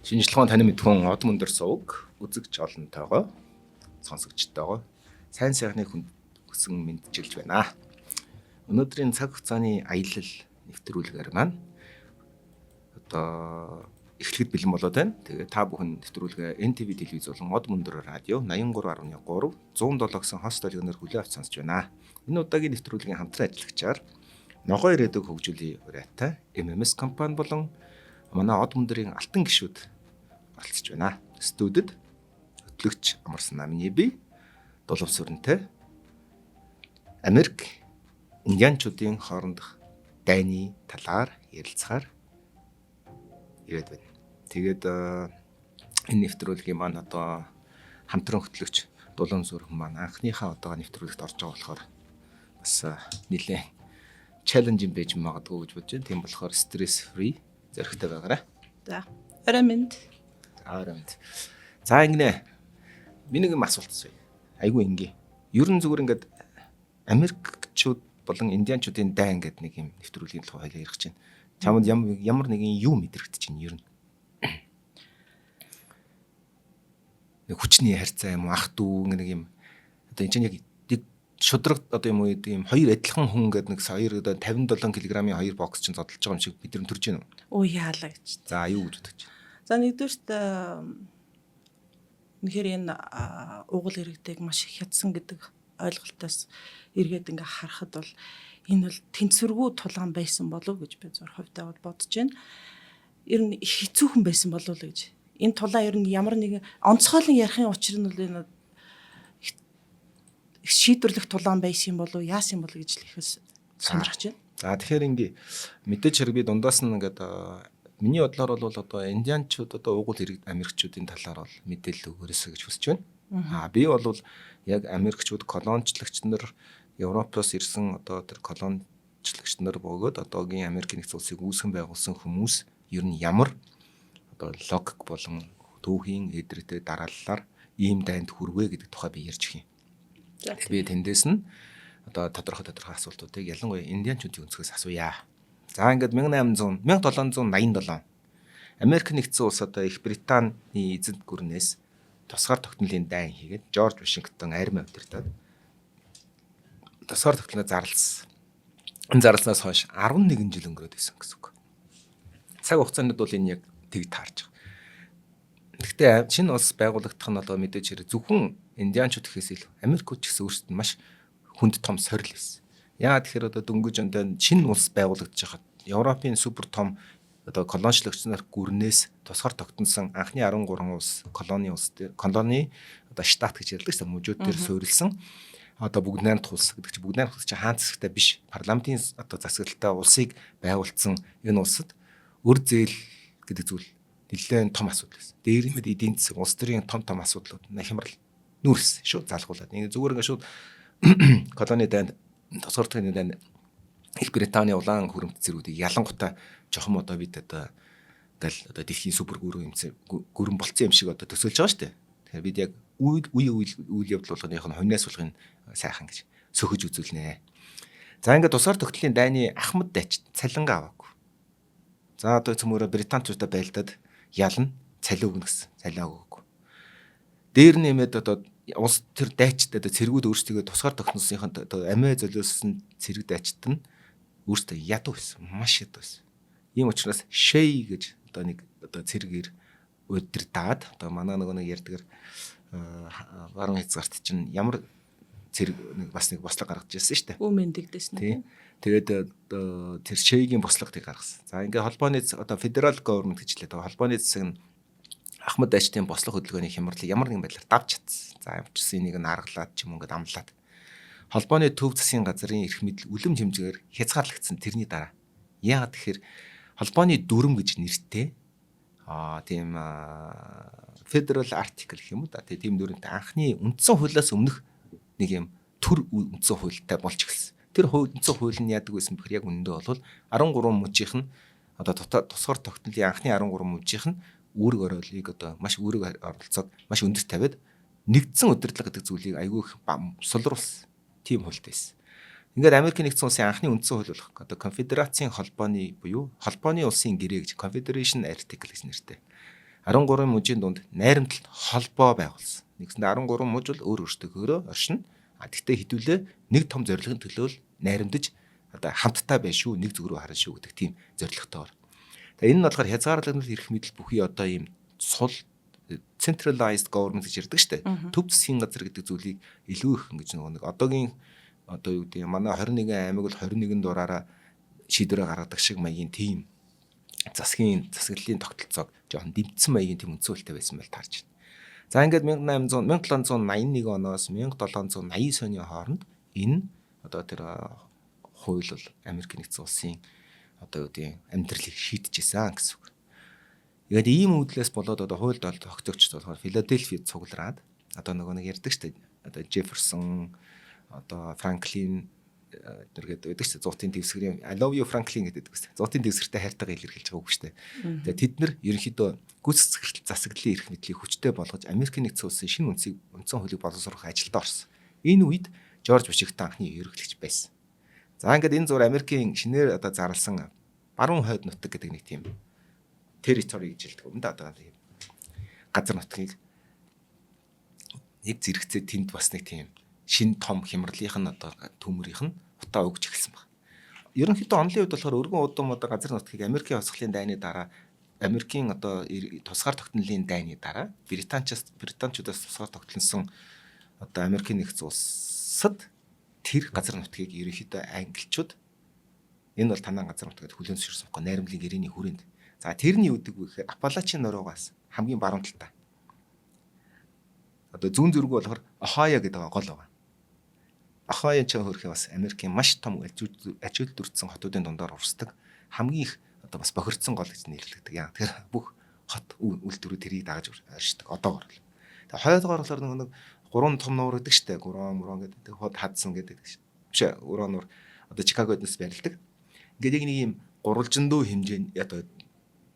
Шинжлэх ухаан танин мэдхүн од мөндөр сувг үзэгч олонтойгоо сонсогчтойгоо сайн сайхныг хүсэн мэндчилж байна. Өнөөдрийн цаг хугацааны аялал нэвтрүүлгээр маань одоо эхлэхэд бэлэн болоод байна. Тэгээ та бүхэн нэвтрүүлгээ NTV телевиз болон Од мөндөр радио 83.3 107 гэсэн хост толгойноор хүлээн авч сонсож байна. Энэ удаагийн нэвтрүүлгийн хамтран ажиллагчаар Ногоо ирээдүг хөгжүүлийн ураатай MMS компани болон манай Од мөндрийн алтан гишүүд оролцож байна. Студид хөтлөгч Амарсан намны би Дулав сүрэнтэй Америк индианчуудын хоорондох дайны талаар ярилцахаар ирээд байна. Тэгээд энэ нэвтрүүлгийн маань одоо хамтран хөтлөгч Дулаан сүрхэн маань анхныхаа одоо нэвтрүүлэгт орж байгаа болохоор бас нэлээд challenging байж магадгүй гэж бодож байна. Тийм болохоор stress free зоригтой байгаарай. За. Орой минь. За, орой минь. За, ингэнэ. Миний нэг юм асуулт асууя. Айгүй энгийн. Ер нь зүгээр ингээд Америкчууд болон индианчуудын дайн гэдэг нэг юм нэвтрүүлгийн тухай хоёлаа ярих чинь. Чамд ямар нэгэн юу мэдрэгдэж байна ер нь? Нэг хүчний харьцаа юм уу, ах дүү нэг юм одоо энэ чинь яг шудраг одоо юм уу юм хоёр адилхан хүн гэдэг нэг хоёр одоо 57 кг-ийн хоёр бокс чинь зодолж байгаа юм шиг мэдрэмж төрж байна уу? Оо яалаа гэж. За, юу гэж бодож байна? За, нэгдүгээрт үнэхээр энэ угал иргэдэг маш их хятсан гэдэг ойлголтоос эргээд ингээ харахад бол энэ бол тэнцвэргүй тулаан байсан болов гэж би зур хувьдаа бол бодож байна. Ер нь их хэцүүхэн байсан болов уу гэж. Энэ тулаан ер нь ямар нэгэн онцгойлон ярихын учир нь бол энэ их шийдвэрлэх тулаан байсан юм болов яасан юм бол гэж л ихэс сонирхож байна. За, тэгэхээр ингээ мэдээж хэрэг би дундаас нь ингээд миний бодлоор бол одоо индианчууд одоо уугуул иргэд америкчуудын талаар бол мэдээлэл өгөөрэй гэж хүсэж байна. Аа, би бол яг америкчууд колоничлагч нар Европоос ирсэн одоо тэр колоничлагч нар бөгөөд одоогийн Америк нэгдсэн улсыг үүсгэн байгуулсан хүмүүс ер нь ямар одоо логик болон түүхийн эдрэтэ дарааллаар ийм дайнд хүрвэ гэдэг тухай би ярьж өгье. Би тэндээс нь одоо тодорхой тодорхой асуултуудыг ялангуяа индианчуудын өнцгөөс асууя. За, ингээд 1800 1787 Америк нэгдсэн улс одоо Их Британий эзэнт гүрнээс тусгаар тогтнолын дайн хийгээд Жорж Вашингтон арми удирдаад тусгаар тогтнолоо зарласан. Энэ зарласнаас хойш 11 жил өнгөрөөд байсан гэсэн үг. Цаг хугацаанд бол энэ яг тэг таарч байгаа. Гэхдээ шинэ улс байгуулагдах нь одоо мэдээж хэрэг зөвхөн индианчууд гэхээс илүү Америкууд ч гэсэн өөрсдөд нь маш хүнд том сорил байсан. Яагаад тэгэхээр одоо дөнгөж ондоо шинэ улс байгуулагдаж байхад Европын супер том одоо колоничлагч нар гүрнээс тусгаар тогтносон анхны 13 улс колони улс колони одоо штат гэж ярьдаг шүү дээ. Мужууд дээр суурилсан одоо бүгд найрамдах улс гэдэг чинь бүгд найрамдах улс чинь хаан засагтай биш парламентын одоо засаглалтай улсыг байгуулсан энэ улсад өр зээл гэдэг зүйл нэлээд том асуудал байсан. Дээр нь эдийн засаг улс төрийн том том асуудлууд хямрал нүүрс шууд залгуулад. Ингээ зүгээр ингээ шууд колони дайнд тусгаар тогтны дайнд Их Британий улаан хөрөмт зэргүүдийг ялангуутаа жоохон одоо бид одоо ингээл одоо дэлхийн супер гүрэн юмсан гүрэн болцсон юм шиг одоо төсөөлж байгаа шүү дээ. Тэгэхээр бид яг үе үе үйл явдал болгоных нь хоньноос болгын сайхан гэж сөхөж үзүүлнэ. За, ингээд тусгаар тогтлын дайны Ахмад дайч цалингаа аваагүй. За, одоо цөмөрө британчуудаа байлдаад ялна, цалин өгнө гэсэн. Цалин өгөөгүй. Дээр нэмээд одоо улс тэр дайчид одоо цэргүүд өөрсдийгөө тусгаар тогтносныхон одоо амиа золиосон цэрэг дайчид нь өөрсдөө ядуу байсан. Маш ядуу байсан. Ийм учраас Шей гэж одоо нэг одоо цэргээр удирдаад одоо манай нөгөө нэг ярьдгаар баруун хязгаарт чинь ямар цэрэг нэг бас нэг бослого гаргаж ирсэн шүү дээ. Үмэн дэгдэсэн. Тий. Тэгээд одоо тэр Шейгийн бослогыг гаргасан. За, ингээ холбооны одоо federal government гэж лээ. Холбооны засаг нь Ахмад дайчдын бослого хөдөлгөөний хямралыг ямар нэгэн байдлаар давж чадсан. За, ямарчсан энийг нь аргалаад ч юм уу ингээд амлаад холбооны төв засгийн газрын эрх мэдэл үлэм хэмжээгээр хязгаарлагдсан тэрний дараа. Яагаад тэгэхээр холбооны дүрм гэж нэртэй тийм federal article гэх юм уу да, тийм дүрмтэй анхны үндсэн хуулиас өмнөх нэг юм төр үндсэн хуультай болж эхэлсэн. Тэр хууль үндсэн хууль нь яадаг байсан бэхэр яг үнэндээ бол 13 мужийнх нь одоо тусгаар тогтнолын анхны 13 мужийнх нь үүрэг ороолыг одоо маш үүрэг оролцоог маш өндөр тавиад нэгдсэн удирдлага гэдэг зүйлийг айгүй их сулруулсан тийм хуультай байсан. Ингээд Америкийн нэгдсэн улсын анхны үндсэн хууль болох одоо конфедерацийн холбооны буюу холбооны улсын гэрээ гэж Confederation Article гэж нэртэй. 13 мужийн дунд найрамдалт холбоо байгуулсан. Нэгсэндээ 13 муж бол өөр өөртөөхөөрөө оршино. А тэгтээ хэдүүлээ нэг том зорилгын төлөө л найрамдаж одоо хамттай байх шүү, нэг зүг рүү харна шүү гэдэг тийм зорилготойгоор. Тэгээ энэ нь болохоор хязгаарлагдмал эрх мэдэл бүхий одоо ийм сул centralized government гэж ярьдаг шүү дээ. Төв засгийн газар гэдэг зүйлийг илүү их ингэж нөгөө нэг одоогийн одоо юу гэдэг манай 21 аймаг бол 21 дураараа шийдвэрээ гаргадаг шиг маягийн тийм засгийн засаглалын тогтолцоог жоохон дэмжсэн маягийн тийм үндсэн хуультай байсан бол таарч байна. За, ингээд 1800 1781 оноос 1789 оны хооронд энэ одоо тэр хууль бол Америк нэгдсэн улсын одоо юу гэдэг амьдралыг шийдэж исэн гэсэн үг. Тэгээд ийм үүднээс болоод одоо хууль тогтоогч болохоор Филадельфид цуглараад одоо нөгөө нэг ярьдаг шүү дээ. Одоо Джефферсон, одоо Франклин гэдэг байдаг шүү дээ. Зуутын дэвсгэрийн "I love you, Franklin" гэдэг үстэй. Зуутын дэвсгэртэй хайртайгаа илэрхийлж байгаа үг шүү дээ. Тэгээд тэд нар ерөнхийдөө гүйцэтгэх засаглалын эрх мэдлийг хүчтэй болгож Америкийн нэгдсэн улсын шинэ үндсийг үндсэн хуулийг боловсруулах ажилд орсон. Энэ үед Жорж Вашингтон анхны ерөнхийлөгч байсан. За, ингээд энэ зур Америкийн шинээр одоо зарласан баруун хойд нутаг гэдэг нэг тийм territory гэж хэлдэг юм да, одоо тийм газар нутгийг нэг зэрэгцээ тэнд бас нэг тийм шин том хямралынх нь одоо төмөрийнх нь утаа өгч эхэлсэн баг. Ерөнхийдөө онолын хувьд болохоор өргөн удам одоо газар нутгийг Америкийн хувьсгалын дайны дараа, Америкийн одоо тусгаар тогтнолын дайны дараа Британчуудаас тусгаар тогтнолсон одоо Америкийн нэгдсэн улсад тэр газар нутгийг ерөнхийдөө англичууд энэ бол танаа газар нутаг гэдээ хүлээн зөвшөөрсөн байхгүй, найрамдлын гэрээний хүрээнд. За, тэрний юу гэдэг вэ гэхээр Апалачин нуруугаас хамгийн баруун талдаа. Одоо зүүн зүрэг болохоор Ohio гэдэг гол байгаа. Ohio ч хөрхөө бас Америкийн маш том аж үйлдвэрлэсэн хотуудын дундаар урсдаг хамгийн их одоо бас бохирдсон гол гэж нэрлэгдэг. Яа, тэгэхээр бүх хот үйлдвэрүүд тэрийг дагаж оршдог одоогор л. Тэгээ хойдгоор болохоор нэг гурван том нуур гэдэг штэ. Гурван мурван гэдэг. Тэг хот хадсан гэдэг. Биш, гурван нуур одоо Чикагодноос барилдаг. Ингээд яг нэг юм гурвалжиндөө хэмжээ одоо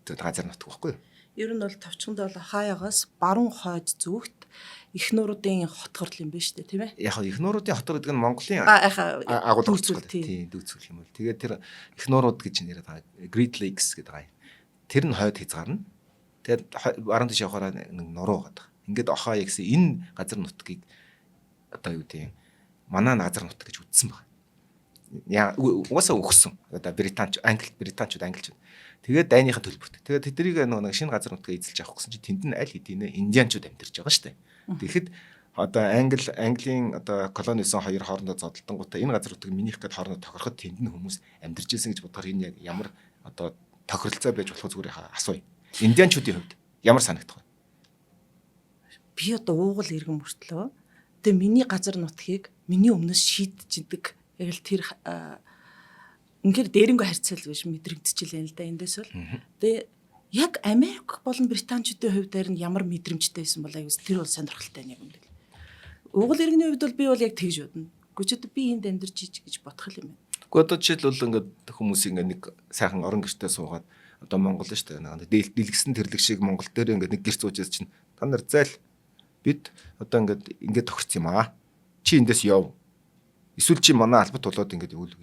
газар нутаг байхгүй юу? Ер нь бол товчхондоо бол Ohio-гоос баруун хойд зүгт их нууруудын хотгорл юм байна шүү дээ, тийм ээ? Яг их нууруудын хотгор гэдэг нь Монголын агуулга тийм дүүцүүл юм бол. Тэгээд тэр их нуурууд гэж нэрэд байгаа. Great Lakes гэдэг байгаа. Тэр нь хойд хязгаарна. Тэгээд баруун тийш явахаараа нэг нуруу байгаа. Ингээд Ohio гэсэн энэ газар нутгийг одоо юу гэдэг манай газар нутаг гэж үзсэн байна. Яа, угаасаа өгсөн. Одоо Британч, Англи, Британчууд, англичууд. Тэгээд дайныхаа төлбөрт. Тэгээд тэднийг нэг шинэ газар нутгаа эзэлж авах гэсэн чинь тэнд нь аль хэдийнэ индианчууд амьдарч байгаа шүү дээ. Тэгэхэд одоо Английн одоо колонисон хоёр хоорондоо зодолдонгуудаа энэ газар нутаг минийх гэд хоорондоо тохироход тэнд нь хүмүүс амьдарч ирсэн гэж бодохоор энэ яг ямар одоо тохиролцоо байж болох зүгээр асууя. Индианчуудын хувьд ямар санагдах вэ? Би одоо уугуул иргэн мөртлөө тэгээ миний газар нутгийг миний өмнөөс шийдчихдэг. Яг л тэр үнэхээр дээрэнгүй харьцал биш мэдрэгдчихлээ л да эндээс бол. Тэгээ яг Америк болон Британчуудын хувьд харин ямар мэдрэмжтэй байсан бол аюус тэр бол сонирхолтой нэг юм дэл. Уугуул иргэний хувьд бол би бол яг тэгж бодно. Гэхдээ ч одоо би энд амьдарч ич гэж бодох юм байна. Гэхдээ одоо жишээлбэл ингээд хүмүүс ингээд нэг сайхан орон гэртээ суугаад одоо Монгол шүү дээ. Нэг дэлгэсэн тэрлэг шиг Монгол дээр ингээд нэг гэр сууж чинь та нар зайл бид одоо ингээд ингээд тохирсон юм аа. Чи эндээс яв. Эсвэл чи манай албат болоод ингээд үйл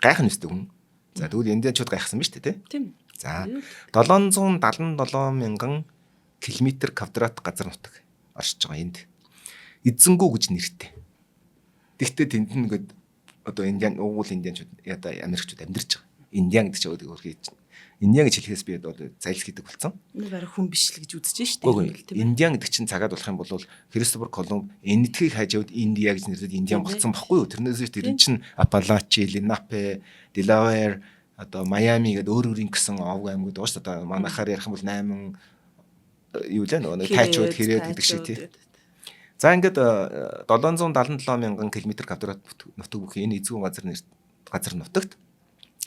гайхна өстэй хүн. За, тэгвэл индианчууд гайхсан ба шүү дээ, тий? Тийм. За, 777 мянган километр квадрат газар нутаг оршиж байгаа энд. Эзэнгүү гэж нэртэй. Тэгтээ тэнд нь ингээд одоо индиан уугуул индианчууд одоо америкчууд амьдарч байгаа. Индиан гэдэг чинь өөрхий Индиан гэж хэлэхээс би одоо зайлс хийдэг болсон. Энэ бараг хүн биш л гэж үзэж штэ. Тийм. Индиан гэдэг чинь цагаад болох юм бол Христофор Колумб Энэтхийг хайж яваад Индиа гэж нэрлээд Индиан болсон баггүй юу? Тэрнээс биш, тэр чинь Апалачи, Ленапе, Делавэр, одоо Майами гэдэг өөр өөрийн гэсэн овг аймагуд байгаа шүү дээ. Одоо манайхаар ярих юм бол 8 юу лээ нөгөө тайчууд хэрээд гэдэг шиг тий. За, ингээд 777 мянган километр квадрат нутаг бүхий энэ эзгүй газар нутагт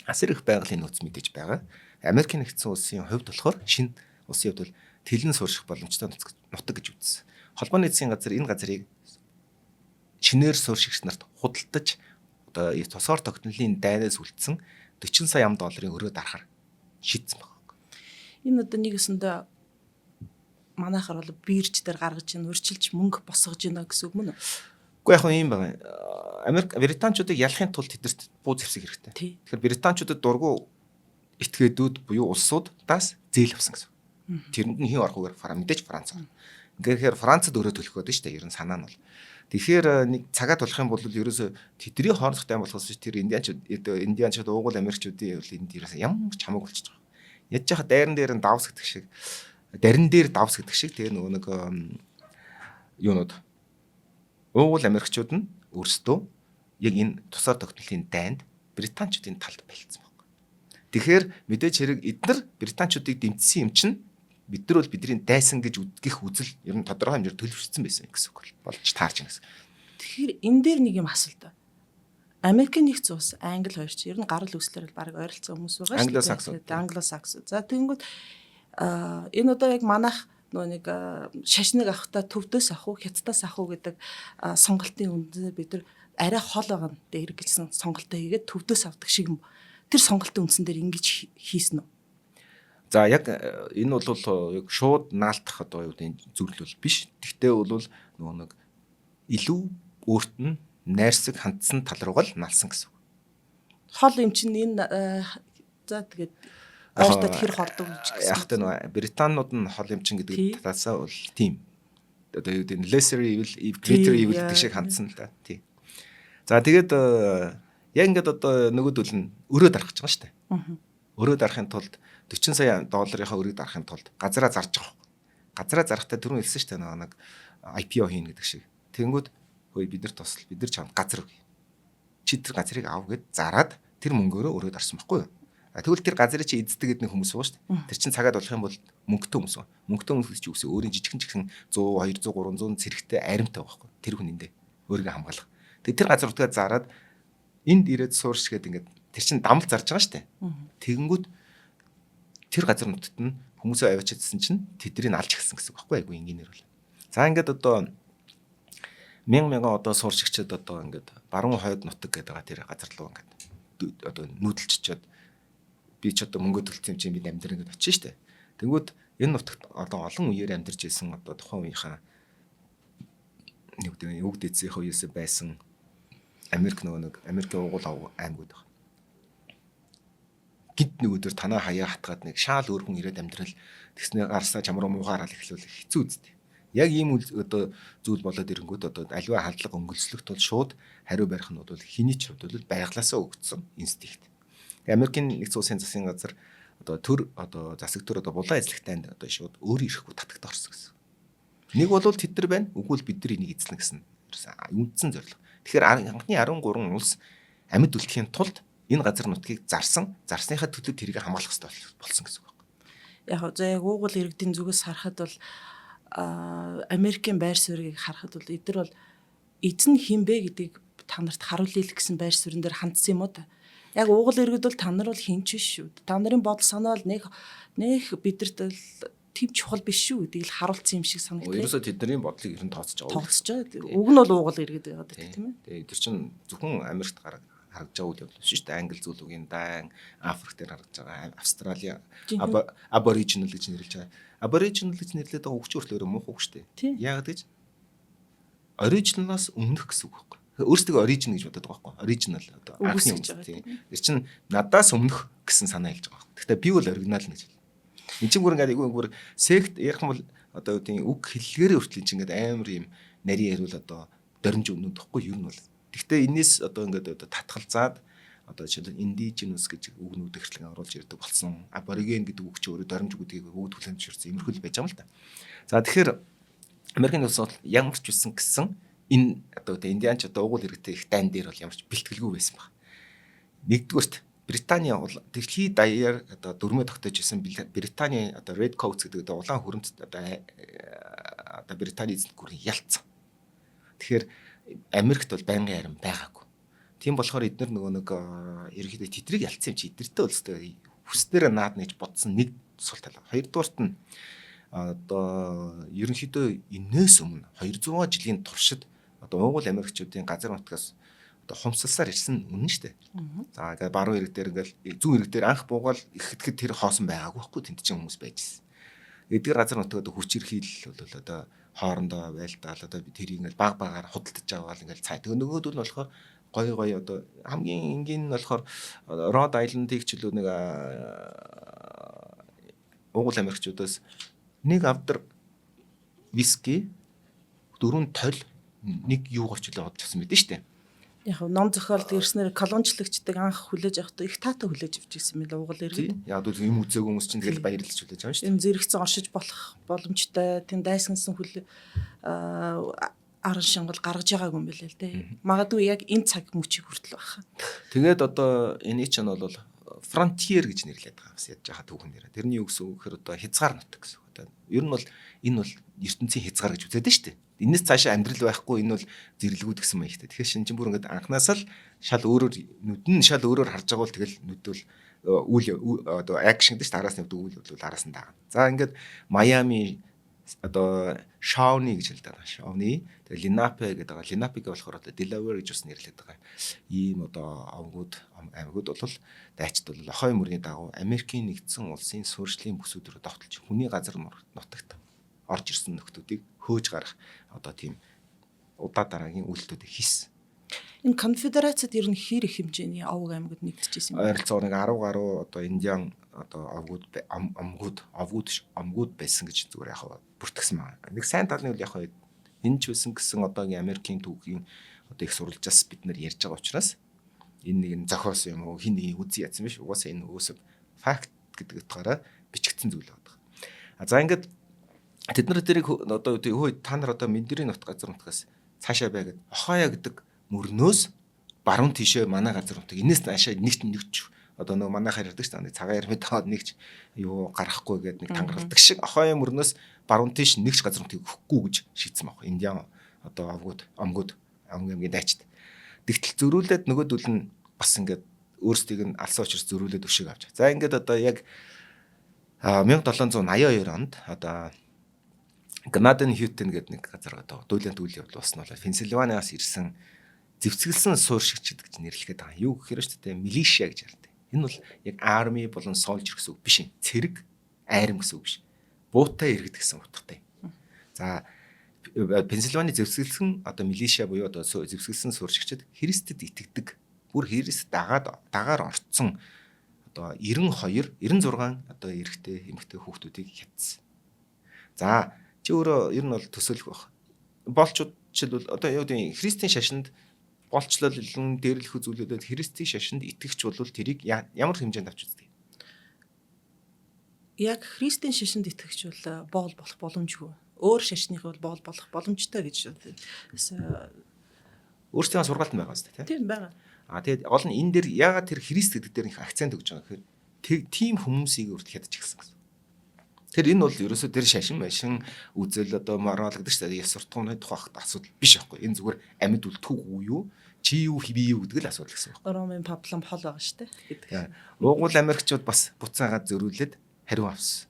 асар их байгалийн нөөц мэдээж байгаа. Америкийн нэгдсэн улсын хувьд болохоор шинэ улсын хувьд бол тэлэн суурших боломжтой нутаг гэж үзсэн. Холбооны засгийн газар энэ газрыг шинээр сууршигч нарт худалдаж одоо тусгаар тогтнолын дайнаас үлдсэн 40 сая ам долларын өрөө дарахар шийдсэн байна. Энэ одоо нэг өсөндөө манайхаар бол бирж дээр гаргаж ийн урьдчилж мөнгө босгож гинэ гэсэн үг мөн үү? Гэхдээ яг юм байна. Америк британчуудыг ялахын тулд тэдэрт буу зэвсэг хэрэгтэй. Тэгэхээр британчуудад дургу этгээдүүд буюу улсуудаас зээл авсан гэсэн. Тэрэнд нь хэн орох вэ? Мэдээж Франц орно. Ингээд Францад өрөө төлөх гээд шүү дээ. Ер нь санаа нь бол. Тэгэхээр нэг цагаа тулах юм бол ерөөсө тэдний хоорондох дайн болохоос биш тэр индианчууд уугуул америкчуудын бол энд ерөөсө ямар ч хамаагүй болчихж байгаа. Ядж яхаа дайран дээр нь давс гэдэг шиг дарин дээр давс гэдэг шиг тэгээ нөгөө нэг юунууд уугуул америкчууд нь өөрсдөө яг энэ тусгаар тогтнолын дайнд британчуудын талд байлцсан баг. Тэгэхээр мэдээж хэрэг эднэр британчуудыг дэмжсэн юм чинь бид нар бол бидний дайсан гэж үдгэх үзэл ер нь тодорхой хэмжээр төлөвшсөн байсан гэсэн үг болж таарч байна гэсэн. Тэгэхээр энэ дээр нэг юм асуулт. Америкийн нэгдсэн улс, Англи хоёр чи ер нь гарал үүслээр бол баг ойролцоо хүмүүс байгаа шүү дээ. Англосакс. За тэгэнгүүт энэ одоо яг манайх нөгөө нэг шашныг авахдаа төвдөөс авах уу, хятадаас авах уу гэдэг сонголтын үндсээр бид нар арай хол байгаа нь дээр гэсэн сонголтоо хийгээд төвдөөс авдаг шиг юм. Тэр сонголтын үндсэн дээр ингэж хийсэн үү? За яг энэ бол яг шууд наалтах одоо юу гэдэг зүйл бол биш. Тэгтээ бол нөгөө нэг илүү өөрт нь найрсаг хандсан тал руугаа л налсан гэсэн үг. Хол юм чинь энэ за тэгээд ойртоод хэр холдог гэж гэсэн. Яг тэ нөгөө Британууд нь хол юм чинь гэдэг талаасаа бол тийм. Одоо юу гэдэг lesser evil, greater evil гэдэг шиг хандсан л да. Тийм. За тэгээд яг ингээд одоо нөгөөдөл нь өрөө дарах гэж байгаа шүү дээ. Өрөө дарахын тулд 40 сая долларынхаа өрөөг дарахын тулд газараа зарж байгаа. Газараа зарахтаа түрүүн хэлсэн шүү дээ нэг IPO хийнэ гэдэг шиг. Тэнгүүд хөөе бид нар тусал бид нар чамд газар өгье. Чи тэр газрыг ав гэд зараад тэр мөнгөөрөө өрөө дарсан байхгүй юу? Тэгвэл тэр газрыг чи эздэг гэдэг нэг хүмүүс байгаа шүү дээ. Тэр чин цагаад болох юм бол мөнгөтэй хүмүүс ба. Мөнгөтэй хүмүүс чи үсээ өөрийн жижигэн жигсэн 100, 200, 300 цэрэгтэй аримтай байгаа байхгүй. Тэр хүн эндээ өөрийгөө хамгаалах. Тэгээ тэр газар утгаа зараад энд ирээд суурш гэдэг ингээд тэр чин дамл зарж байгаа шүү дээ. Тэгэнгүүт тэр газар нутагт нь хүмүүсээ аваачидсан чинь тэднийг алж эхэлсэн гэсэн үг байхгүй айгүй энгийнээр бол. За ингээд одоо мянган мянган одоо сууршигчид одоо ингээд баруун хойд нутаг гэдэг байгаа тэр газар руу ингээд одоо нүүдэлччихэд би ч одоо мөнгө төлсөн юм чинь бид амьдран ингээд очиж штэ. Тэнгүүд энэ нутагт одоо олон үеэр амьдарч ирсэн одоо тухайн үеийнхаа нэг гэдэг үг дэцийн үеэс байсан Америк нөгөө нэг Америкийн угуул аймагуд байна. Гинт нэг өдөр танаа хаяа хатгаад нэг шаал өөр хүн ирээд амьдрал тэгснээ гарсаа чам руу муухай хараад эхлүүл хэцүү үсттэй. Яг ийм одоо зүйл болоод ирэнгүүт одоо аливаа халдлага өнгөлслөх тул шууд хариу барих нь бол хэний ч хувьд бол байглаасаа өгдсөн инстинкт. Америкийн нэгдсэн улсын засгийн газар одоо төр одоо засаг төр одоо булан эзлэхтэйнд одоо шууд өөр ирэхгүй татагт орсон гэсэн. Нэг бол тэд нар байна, үгүй бол бид нар энийг эзлэнэ гэсэн үндсэн зорилго. Тэгэхээр анхны 13 улс амьд үлдэхийн тулд энэ газар нутгийг зарсан, зарсныхаа төлөө тэрийг хамгаалах хэрэгтэй болсон гэсэн үг байна. Яг за яг уугуул иргэдийн зүгээс харахад бол Америкийн байр суурийг харахад бол эдгээр бол эзэн хэн бэ гэдгийг та нарт харуулъя л гэсэн байр суурин дээр хандсан юм уу та? Яг уугуул иргэд бол та нар бол хэн ч биш шүү. Та нарын бодол санаа бол нэх нэх бидэрт бол тийм чухал биш шүү гэдгийг л харуулсан юм шиг санагдав. Ерөөсөө тэдний бодлыг ер нь тооцож байгаа. Тооцож байгаа. Уг нь бол уугуул иргэд байгаа тийм ээ. Тэгээ тэр чинь зөвхөн Америкт харагдж байгаа үйл явдал биш шүү дээ. Англи зүйлүүгийн дайн, Африк дээр харагдж байгаа, Австрали, Аборигинал гэж нэрлэж байгаа. Аборигинал гэж нэрлэдэг байгаа үг чинь өөрөөр муухай үг шүү дээ. Яагаад гэж? Оригиналаас өмнөх гэсэн үг байхгүй. Өөрсдөө origin гэж боддог байхгүй. Original одоо анхны үг тийм. Тэр чинь надаас өмнөх гэсэн санаа хэлж байгаа байхгүй. Гэхдээ би бол оригинал гэж хэлнэ. Энд чинь бүр ингээд айгүй бүр сект ярих юм бол одоо юу гэдэг үг хэллэгээрээ хүртэл энэ чинь ингээд амар юм нарийн яриул одоо дөрмж өмнөд тахгүй юу нь бол. Гэхдээ энэс одоо ингээд одоо татгалзаад одоо жишээлбэл indigenous гэж үгнүүд эхлэн оруулж ирдэг болсон. Абориген гэдэг үг чинь өөрөө дөрмж үгдгийг бүгд хүлээн зөвшөөрсөн иймэрхүү л байж байгаа юм л та. За тэгэхээр Америкийн улс бол ямар ч үсэн гэсэн энэ одоо индианч одоо угуул иргэдтэй их дайн дээр бол ямар ч бэлтгэлгүй байсан баг. Нэгдүгüрт Британи дэлхийд даяар одоо дөрмөө тогтоож исэн Британи одоо Red Coats гэдэг одоо улаан хүрэмт одоо Британи эзэнт гүрний ялцсан. Тэгэхээр Америкт бол байнгын арим байгаагүй. Тийм болохоор эднэр нөгөө нэг ерөнхийдөө тэдрийг ялцсан юм чи эднэртэй бол өстой хүснээрээ наадна гэж бодсон нэг сул тал. Хоёрдугаарт нь одоо ерөнхийдөө энээс өмнө 200 жилийн туршид одоо уугуул Америкчуудын газар нутгаас одоо хумсалсаар ирсэн үнэн шүү дээ. За ингээд баруун ирэг дээр ингээл зүүн ирэг дээр анх буугаал ихэтгэд тэр хоосон байгаагүй байхгүй тэнд чинь хүмүүс байж ирсэн. Эдгээр газар нутаг одоо хүчирхийлэл бол одоо хоорондоо байлдаал одоо тэрийг ингээл баг багаар худалдаж аваад ингээл цай. Тэгээ нөгөөдөл нь болохоор гой гой одоо хамгийн энгийн нь болохоор Род Айлендыг ч илүү нэг Уугуул Америкчуудаас нэг авдар виски, 4 толь, нэг юу гоч үлээ одчихсан байсан шүү дээ. Яг ном зохиолд ирснээр колончлагчдыг анх хүлээж авахдаа их таатай хүлээж авч ирсэн мэл уугуул иргэд. Яг л юм үзээгүй хүмүүс чинь тэгэл баярлаж хүлээж авна шүү дээ. Юм зэрэгцэн оршиж болох боломжтой, тийм дайсагнасан хүл аран шингал гаргаж байгаагүй юм билээ л дээ. Магадгүй яг энэ цаг мөчийг хүртэл байх. Тэгээд одоо энийг чинь бол frontier гэж нэрлэдэг байгаа бас ядж байгаа түүхэн нэрэ. Тэрний юу гэсэн үг гэхээр одоо хязгаар нутаг гэсэн үг. Одоо ер нь бол энэ бол ертөнцийн хязгаар гэж үзээд нь шүү дээ. Энэс цаашаа амьдрал байхгүй, энэ бол зэрлэгүүд гэсэн маягтай. Тэгэхээр шин чинь бүр ингээд анханасаа л шал өөрөөр нүд нь шал өөрөөр харж байгаа бол тэгэл нүд бол үйл одоо action гэдэг чинь араас нь явдаг, үйл явдал араас нь дагна. За ингээд Майами одоо Шауни гэж хэлдэг байгаа. Шауни. Тэгээ Линапе гэдэг байгаа. Линапег болохоор одоо Delaware гэж бас нэрлэдэг байгаа. Ийм одоо овгууд аймагуд бол дайчид бол Охой мөрний дагуу Америкийн нэгдсэн улсын суурьшлийн бүсүүд рүү довтолж хүний газар нутагт орж ирсэн нөхдүүдийг хөөж гарах одоо тийм удаа дараагийн үйлдэлүүдийг хийсэн. Энэ конфедерацид ер нь хэр их хэмжээний овог аймагуд нэгдэжсэн юм бэ? Ойролцоогоор нэг 10 гаруй одоо индиан одоо овгууд омгууд овгууд омгууд байсан гэж зүгээр яг бүртгэсэн байна. Нэг сайн талын үйл яг энэ ч байсан гэсэн одоогийн Америкийн түүхийн одоо их сурвалжаас бид нар ярьж байгаа учраас энэ нэг нь зохиосон юм уу, хин нэг үзий ядсан биш. Угаасаа энэ өөсөв факт гэдэг утгаараа бичигдсэн зүйл байна. А за ингээд тэд нар тэрийг одоо хөө та нар одоо Мэндэрийн нут газар нутгаас цаашаа бай гэд Охоё гэдэг мөрнөөс баруун тийшээ манай газар нутаг энэс наашаа нэгт нэгч одоо нөгөө манайхаар ярьдаг шүү дээ, цагаан ярмид аваад нэгч юу гаргахгүй гэдэг нэг тангаралдаг шиг Охоё мөрнөөс баруун тийш нэгч газар нутгийг өгөхгүй гэж шийдсэн баг. Индиан одоо овгууд омгууд омг аймгийн дайчид. Тэгтэл зөрүүлээд нөгөөдөл нь бас ингээд өөрсдийг нь алсан учраас зөрүүлээд өшөөг авч. За ингээд одоо яг 1782 онд одоо Гнаден Хьютен гэдэг нэг газар одоо дуулиант үйл явдал болсон бол Пенсильваниас ирсэн зэвсгэлсэн суурьшигч гэж нэрлэхэд байгаа. Юу гэхээр шүү дээ militia гэж ярьдаг. Энэ бол яг army болон soldier гэсэн үг биш юм. Цэрэг, айрам гэсэн үг биш. Буутай иргэд гэсэн утгатай. За Пенсильвани зэвсгэлсэн одоо militia буюу одоо зэвсгэлсэн суурьшигчид Христэд итгэдэг. Бүр Христ дагаад дагаар орцсон одоо 92 96 одоо эрэгтэй эмэгтэй хүүхдүүдийг хятсан. За чи өөрөө ер нь бол төсөөлөх байх. Боолчууд жишээлбэл одоо юу гэдэг Христийн шашинд боолчлол илэн дээрлэх зүйлүүдэд Христийн шашинд итгэгч бол тэрийг ямар хэмжээнд авч үздэг? Яг Христийн шашинд итгэгч бол боол болох боломжгүй. Өөр шашных бол боол болох боломжтой гэж өөрсдийнхөө сургаалт нь байгаа зү тийм байгаа. А тэгээд гол нь энэ дээр яагаад тэр Христ гэдэг дээр их акцент өгж байгаа гэхээр тийм хүмүүсийг хүртэл хядаж эхэлсэн гэсэн. Тэр энэ бол ерөөсөө тэр шашин машин үзэл одоо морал гэдэг чинь ёс суртахууны тухай асуудал биш байхгүй. Энэ зүгээр амьд үлдэхүү юу? Чи юу би юу гэдэг л асуудал гэсэн байна. Ромын паплам хол байгаа шүү дээ гэдэг. Уугуул Америкчууд бас буцаагаад зөрүүлээд хариу авсан.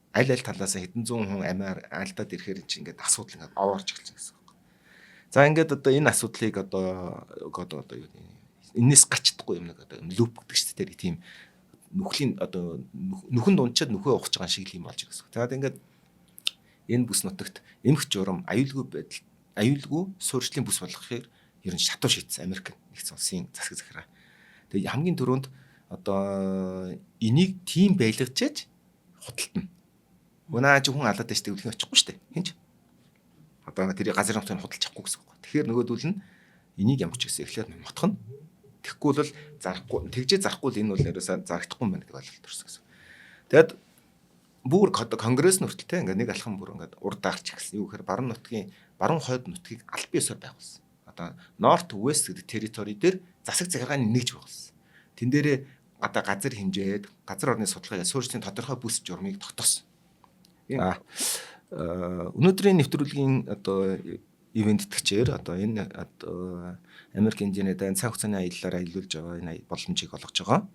Аль аль талаас хэдэн зуун хүн амиар алдаад ирэхээр чинь ингээд асуудал ингээд овоорч эхэлсэн гэсэн үг. За ингээд одоо энэ асуудлыг одоо одоо юу энэс гарч чадахгүй юм нэг одоо loop гэдэг чинь тэр тийм нүхлийн одоо нүхэн дунчаад нүхээ ухаж байгаа шиг л юм болж байгаа гэсэн. Тэгээд ингээд энэ бүс нутагт эмх журам аюулгүй байдал аюулгүй суурьшлын бүс болгохоор ер нь шатуу шийдсэн Америк нэгдсэн улсын засаг захиргаа. Тэгээд хамгийн түрүүнд одоо энийг тийм байлгажээж худалдана. Өнаа чи хүн алаад байж тэгвэл очихгүй шүү дээ. Хинч. Одоо тэр газрын нутгийг худалж авахгүй гэсэн үг. Тэгэхээр нөгөөдөл нь энийг ямар ч гэсэн эхлээд мотхно. Тэгэхгүй бол зарахгүй, тэгжээ зарахгүй л энэ бол ерөөсөө зарагдахгүй юм байна гэдэг ойлголт төрсөн гэсэн. Тэгээд бүр конгресс нь хүртэл те ингээд нэг алхам бүр ингээд урд дарч эхэлсэн. Юу гэхээр баруун нутгийн баруун хойд нутгийг аль биесээр байгуулсан. Одоо North West гэдэг territory дээр засаг захиргааны нэгж байгуулсан. Тэн дээрээ одоо газар хэмжээд газар орны судалгааг суурьшлийн тодорхой бүс журмыг тогтоосон. Өнөөдрийн нэвтрүүлгийн одоо ивээн тэтгэгчээр одоо энэ одоо Америк Индианы дайн цаг хугацааны аяллаар аялуулж байгаа энэ боломжийг олгож байгаа.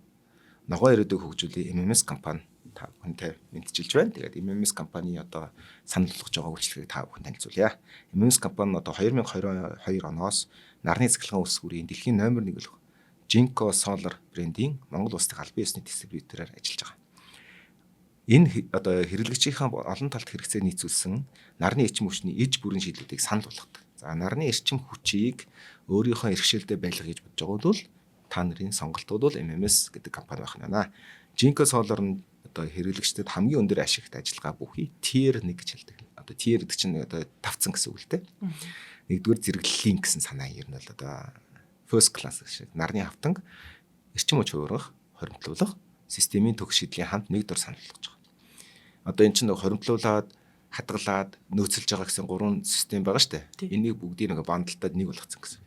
Ногоо ирээдүйг хөгжүүлэх MMS компани та бүхэнтэй мэдчилж байна. Тэгээд MMS компани одоо санал болгож байгаа үйлчилгээг та бүхэн танилцуулъя. MMS компани одоо 2022 оноос нарны цахилгаан үсгүүрийн дэлхийн номер 1 болох Jinko Solar брендийн Монгол улсын албан ёсны дистрибьютороор ажиллаж байгаа. Энэ одоо хэрэглэгчийнхаа олон талт хэрэгцээ нийцүүлсэн нарны эрчим хүчний иж бүрэн шийдлүүдийг санал болгодог. За нарны эрчим хүчийг өөрийнхөө эрхшээлдээ байлгах гэж бодож байгаа бол та нарын сонголт бол MMS гэдэг компани байх нь байна. Jinko Solar нь Одоо хэрэглэгчдэд хамгийн өндөр ашигт ажиллагаа бүхий tier 1 гэж хэлдэг. Одоо tier гэдэг чинь одоо тавцан гэсэн үг л дээ. Нэгдүгээр зэрэглэлийн гэсэн санаа ер нь бол одоо first class гэж нарны хавтанг эрчим хүч хувиргах, хоримтлуулах системийн төгс шийдлийн хамт нэг дор санал болгож байгаа. Одоо эн чинь нэг хоримтлуулад, хадгалаад, нөөцлөж байгаа гэсэн гурван систем байгаа шүү дээ. Энийг бүгдийг нэг bundle таад нэг болгоцсон гэсэн.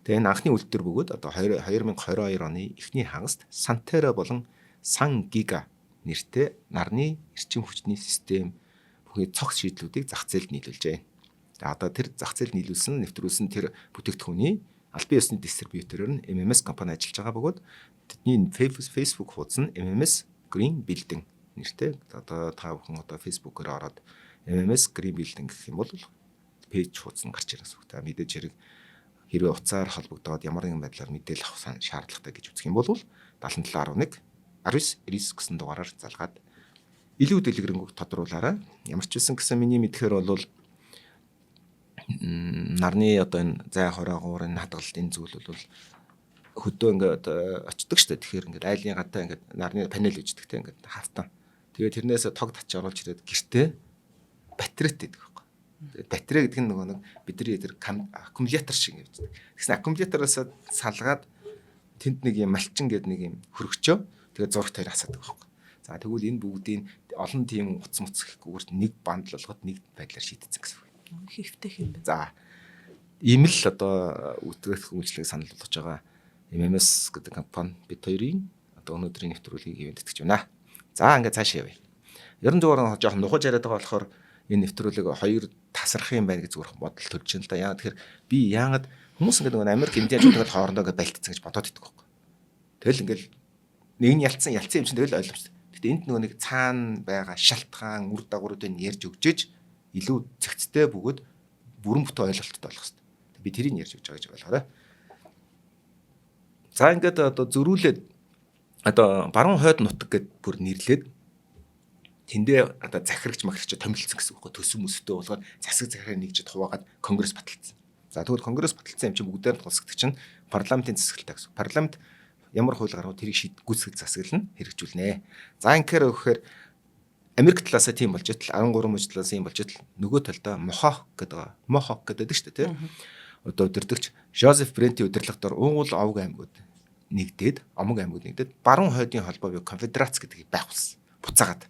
Тэгээ энэ анхны үйлдвэр бөгөөд одоо 2022 оны эхний хагаст Сантера болон Сан Гига нэртэй нарны эрчим хүчний систем бүхий цогц шийдлүүдийг зах зээлд нийлүүлжээ. Тэгээ одоо тэр зах зээлд нийлүүлсэн, нэвтрүүлсэн тэр бүтээгдэхүүний албан ёсны дистрибьютороор нь MMS компани ажиллаж байгаа бөгөөд тэдний Facebook хуудас нь MMS Green Building нэртэй. Одоо та бүхэн одоо Facebook-оор ороод MMS Green Building гэх юм бол page хуудас нь гарч ирнэ гэсэн үг. Та мэдээж хэрэг хэрвээ утсаар холбогдоод ямар нэгэн байдлаар мэдээлэл авах шаардлагатай гэж үзэх юм бол 7711 19 99 гэсэн дугаараар залгаад илүү дэлгэрэнгүй тодруулаарай. Ямар ч байсан гэсэн миний мэдэхээр бол нарны одоо энэ зай хориогоор энэ хадгалалт, энэ зүйл бол хөдөө ингээд очдөг штэ. Тэгэхээр ингээд айлын гадаа ингээд нарны панел үүждэг те, ингээд хавтан. Тэгээд тэрнээс тог татч оруулж ирээд гэртээ батарейт гэдэг байхгүй. Тэгээд батарей гэдэг нь нөгөө нэг бидний тэр аккумулятор шиг явждаг. Тэгсэн аккумулятороос салгаад тэнд нэг юм малчин гэдэг нэг юм хөргөчөө тэгээд зурагт хоёр асаадаг байхгүй. За, тэгвэл энэ бүгдийг олон тийм утас муц гэхгүйгээр нэг bundle болгоод нэг байдлаар шийдсэн гэсэн үг. Хэвтэх юм байна. За, ийм л одоо үтгэх үйлчлэгийг санал болгож байгаа MMS гэдэг компани бид хоёрын одоо өнөөдрийн нэвтрүүлгийг ивээн тэтгэж байна. За, ингээд цаашаа явъя. Ерөн зүгээр жоохон нухаж яриад байгаа болохоор энэ нэвтрүүлэг хоёр тасрах юм байна гэж зүгээр бодол төрж байна л да. Яагаад тэгэхээр би яагаад хүмүүс ингээд нөгөө Америк индианчууд хоорондоо ингээд байлтцсан гэж бодоод идэх байхгүй. Тэгэл ингээд нэг нь ялцсан ялцсан юм чинь тэгэл ойлгомжтой. Гэтэ энд нөгөө нэг цаана байгаа шалтгаан, үр дагавруудыг ярьж өгчээж илүү зэгцтэй бөгөөд бүрэн бүтэн ойлголттой болох хэрэгтэй. Би тэрийг ярьж өгч байгаа гэж ойлгоорой. За, ингээд одоо зөрүүлээд одоо баруун хойд нутаг гэд бүр нэрлээд тэндээ одоо захирагч махирч томилсон гэсэн үг байхгүй, төсөн мөстэй болгоод засаг захираа нэгжид хуваагаад конгресс баталсан. За, тэгвэл конгресс баталсан юм чинь бүгдээр нь тулсагдаг чинь парламентын засаглалтай гэсэн. Парламент ямар хууль гаргав, тэрийг шийд гүйцэтгэх засаглал нь хэрэгжүүлнэ. За, ингэхээр өгөхээр Америк талаасаа тийм болж итэл, 13 мужи талаас юм болж итэл нөгөө талдаа Мохок гэдэг байгаа. Мохок гэдэг шүү дээ, тийм. Одоо удирдагч Жозеф Брентийн удирдлагаар уугуул овг аймагуд нэгдээд, омог аймагуд нэгдээд баруун хойдын холбоо буюу конфедерац гэдгийг байгуулсан. Буцаагаад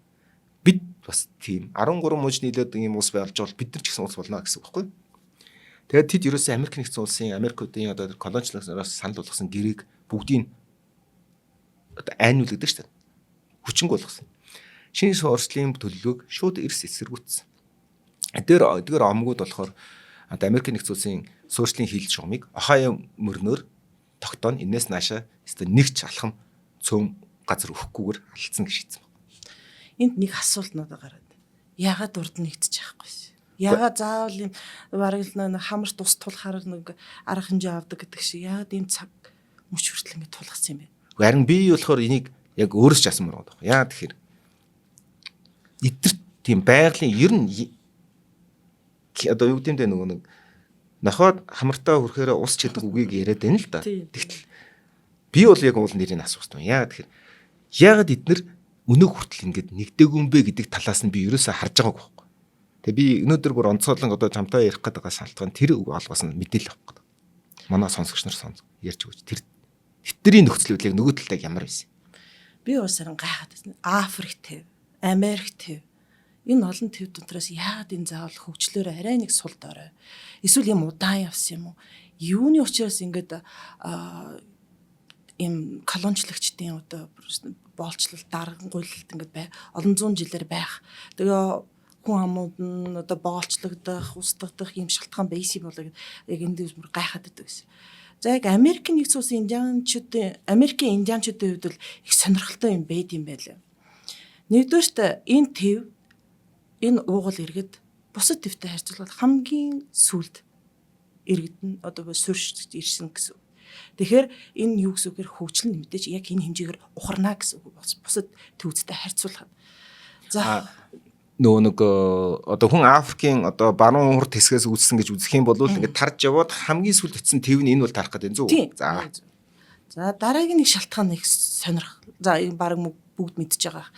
бид бас тийм 13 муж нийлээд ийм улс болж бол бид нар ч гэсэн улс болно гэсэн үг байхгүй. Тэгээд тэд ерөөсөө Америк нэгдсэн улсын, Америкуудын одоо колоничлогоос санал болгосон гэрээг бүгдийг одоо айнуулдаг шүү дээ. Хүчингүй болгосон. Шинэ суурьшлын төлөвлөгөөг шууд эрс эсэргүүцсэн. Тэр эдгээр омгууд болохоор одоо Америк нэгдсэн улсын суурьшлын хил шугамыг Ohio мөрнөөр тогтооно. Энээс наашаа өстой нэг ч алхам цөм газар өгөхгүйгээр алдсан гэж шийдсэн байна. Энд нэг асуулт надад гараад. Яагаад урд нь нэгдэж яахгүй вэ? Яагаад заавал юм бараг л нэг хамарт ус тулахаар нэг арга хэмжээ авдаг гэдэг шиг яагаад ийм цаг мөч хүртэл ингэ тулгацсан юм бэ? Харин би болохоор энийг яг өөрөөс ч асуумаар байгаа. Яагаад тэгэхээр эдгээр тийм байгалийн ер нь одоо юу гэдэм бэ, нөгөө нэг нохоод хамартаа хүрэхээр ус чидэг үгийг яриад байна л да. Тэгтэл би бол яг уул нэрийг асуух хэрэгтэй. Яагаад тэгэхээр яагаад эднэр өнөөх хүртэл ингэж нэгдээгүй юм бэ гэдэг талаас нь би ерөөсөө харж байгаагүй байхгүй. Тэгээ би өнөөдөр бүр онцгойлон одоо чамтай ярих гэдэг байгаа шалтгаан тэр олгоос нь мэдээлэл авах гэдэг. Манай сонсогч нар сонс ярьж өгөөч. Тэр тэдний нөхцөл байдлыг нөгөө талдаа ямар байсан? Би бас харин гайхаад байсан. Африк төв, Америк төв. Энэ олон төв дотроос яагаад энэ заавал хөгжлөөр арай нэг сул дорой. Эсвэл юм удаан явсан юм уу? Юуны учраас ингээд ийм колоничлагчдын одоо боолчлол, дарангуйлалт ингээд бай олон зуун жилээр байх. Тэгээ хүн амууд нь одоо боолчлогдох, устгах ийм шалтгаан байсан юм болоо яг энэ дээр бүр гайхаад байдаг гэсэн. За, яг Америкийн нэгдсэн улсын индианчуудын, Америкийн индианчуудын хувьд бол их сонирхолтой юм байд юм байлаа. Нэгдүгээрт энэ төв, энэ уугуул иргэд бусад төвтэй харьцуулбал хамгийн сүүлд иргэд нь одоо суурьшиж ирсэн гэсэн. Тэгэхээр энэ юу гэсэн үгээр хөгжил нь мэдээж яг энэ хэмжээгээр ухарна гэсэн үг, бусад төвцтэй харьцуулахад. За, нөгөө нэг одоо хүн Африкийн одоо баруун урт хэсгээс үүссэн гэж үзэх юм бол ингээд тарж яваад хамгийн сүүлд очисон төв нь энэ бол тарах гэдэг зүг. За. За, дараагийн нэг шалтгаан их сонирх. За, энэ баг бүгд мэдж байгаа.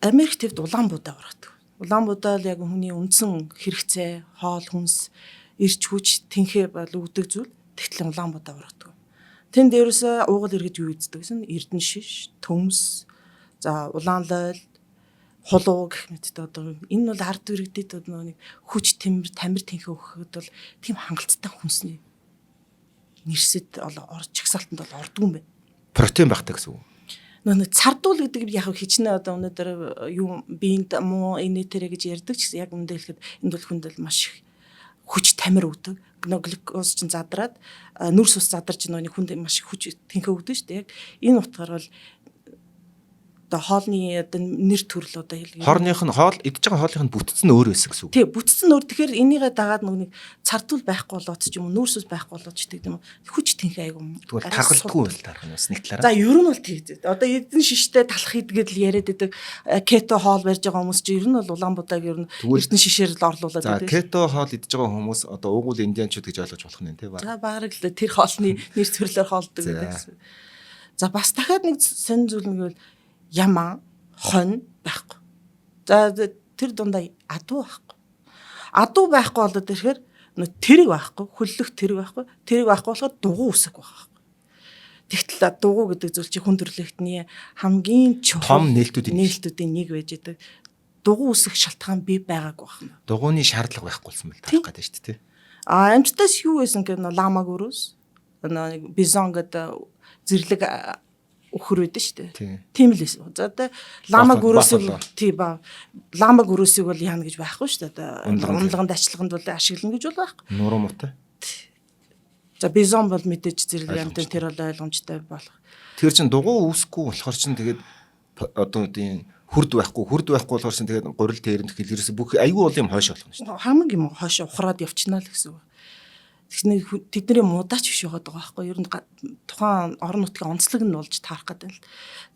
Америк твд Улаанбуудаа ургадаг. Улаанбуудаа л яг хүний үндсэн хэрэгцээ, хоол хүнс, эрч хүч, тэнхээ бол өгдөг зүйл. Тэгтэл Улаанбуудаа ургадаг. Тэнд ерөөсөө уугуул иргэд юу үздэг гэсэн эрдэнэ шиш, төмс, за улаан лойл, хулуу гэх мэт одоо энэ бол ард иргэдэд одоо нэг хүч тэмэр тамир тэнхээ өгөхөд бол тийм хангалттай хүнсний нэрсэд ол чагсаалтанд бол ордгүй юм байна. Протеин багтай гэсэн үг. Нөө цардуул гэдэг яг хичнээн одоо өнөөдөр юу биеинд муу инээтерэ гэж ярьдаг ч гэсэн яг үндэ хэлэхэд энэ бол хүнд бол маш их хүч тамир өгдөг. Нөө глюкоз чинь задраад нүрс ус задарч нөө хүнд маш их хүч тэнхээ өгдөг шүү дээ. Яг энэ утгаар бол одоо хоолны одоо нэр төрөл одоо хэлгээ. Хорных нь хоол идж байгаа хоолных нь бүтц нь өөр байсан гэсэн үг. Тий, бүтц нь өөр. Тэгэхээр энийгээ дагаад нөгөө нэг цардуул байхгүй болоод ч юм уу, нүүрс ус байхгүй болоод ч гэдэг юм уу. Хүч тэнхээ айгу. Тэгвэл таргалдаггүй бол тарах нь бас нэг талаараа. За, ер нь бол тэгзээ. Одоо эдэн шиштэй талах хийдгээд л яриад байдаг. Кето хоол барьж байгаа хүмүүс чи ер нь бол Улаанбуудаг ер нь эрдэн шишээр л орлуулад байдаг. За, кето хоол идж байгаа хүмүүс одоо уугуул индианчууд гэж ойлгож болох нь тий. За, бараг л тэр хоолны нэр төрлөөр хоолдог гэдэг. За, бас дахиад нэг сонин зүйл нь гэвэл яман, хонь байхгүй. За тэр дундаа адуу байхгүй. Адуу байхгүй болоод ирэхээр нөө тэрэг байхгүй, хөллөх тэрэг байхгүй, тэрэг байхгүй болохоор дугуй үсэх байхгүй. Тэгтэл дугуй гэдэг зүйл чи хүн төрөлхтний хамгийн чухал том нээлтүүдийн нэг байж байдаг. Дугуй үсэх шалтгаан бий байгаагүй байна. Дугуйны шаардлага байхгүй болсон байл таах гэдэг шүү дээ. А амьтдаас юу байсан гэх нөө ламаг өрөөс нөө бизон гэдэг зэрлэг өхөр байдаг шүү дээ. Тийм л байсан. За одоо лама гөрөөсийг тий ба лама гөрөөсийг бол яана гэж байхгүй шүү дээ. Одоо унлаганд ачлаханд бол ашиглана гэж бол байхгүй. Нуруу муутай. За бизон бол мэдээж зэрлэг амьтан тэр бол ойлгомжтой болох. Тэр чин дугуй үүсэхгүй болохоор чин тэгээд одоо тийм хүрд байхгүй болохоор чин тэгээд гурил тэрэмт хэл ерөөсө бүх айгүй бол юм хойш болох нь шүү дээ. Хамаг юм хойш ухраад явчихна л гэсэн үг. Тэгснэ тэдний муудаач биш байгаад байгаа байхгүй юу? Ер нь тухайн орон нутгийн онцлог нь болж таарах гэдэг л.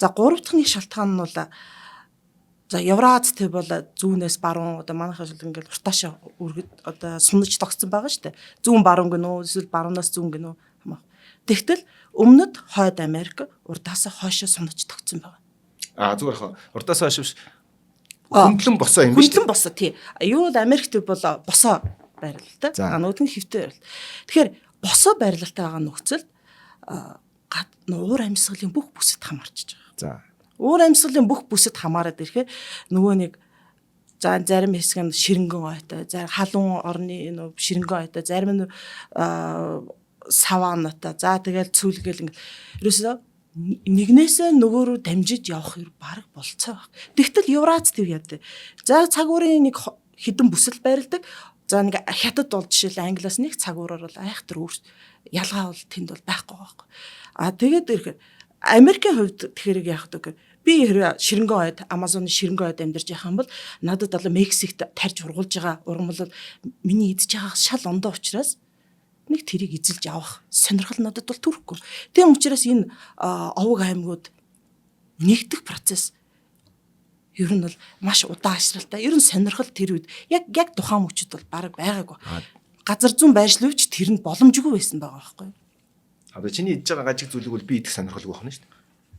За гурав дахь нэг шалтгаан нь бол за Евраз төв бол зүүнээс баруун одоо манайх шил ингээл уртаашаа өргөд одоо сунаж тогтсон байгаа шүү дээ. Зүүн баруун гэнэ үү эсвэл баруунаас зүүн гэнэ үү хамаах. Тэгтэл өмнөд Хойд Америк урдаасаа хойшоо сунаж тогтсон байгаа. А зүгээр хаа урдаасаа хойш биш хөндлөн босоо юм биш. Хөндлөн босоо тий. Юу бол Америк төв бол босоо байрлалтай. А нөгөөх нь хэвтэй байрлал. Тэгэхээр босоо байрлалтай байгаа нөхцөлд уур амьсгалын бүх бүсэд хамаарчиж байгаа. За. Уур амьсгалын бүх бүсэд хамаарад ирэхээр нөгөө нэг за зарим хэсэг нь ширэнгэн ойтой, зарим халуун орны нөө ширэнгэн ойтой, зарим нь саванатай. За тэгэл цүлгэл ингэ ерөөсөө нэгнээсээ нөгөө рүү дамжиж явах юм бараг болцоо баг. Тэгтэл Евраз төв яадаг. За цаг уурын нэг хідэн бүсэл байрладаг. За нэг хятад бол жишээл англиас нэг цаг уураар бол айхтар өөр ялгаа бол тэнд бол байхгүй байхгүй. А тэгээд ирэхээр Америкийн хувьд тэгэхээр яах вэ? Би хэрвээ ширэнгэн ойд Амазоны ширэнгэн ойд амьдарч явах юм бол надад одоо Мексикт тарж ургуулж байгаа ургамал бол миний идж байгаа шал ондоо учраас нэг тэрийг эзэлж авах сонирхол надад бол төрөхгүй. Тийм учраас энэ овог аймагуд нэгдэх процесс ер нь бол маш удаан ашралтай. Ер нь сонирхол тэр үед яг тухайн мөчөд бол бараг байгаагүй. Газар зүүн байршлавч тэр нь боломжгүй байсан байгаа байхгүй юу? Одоо чиний идж байгаа гажиг зүйлийг бол би идэх сонирхолгүй байна шүү дээ.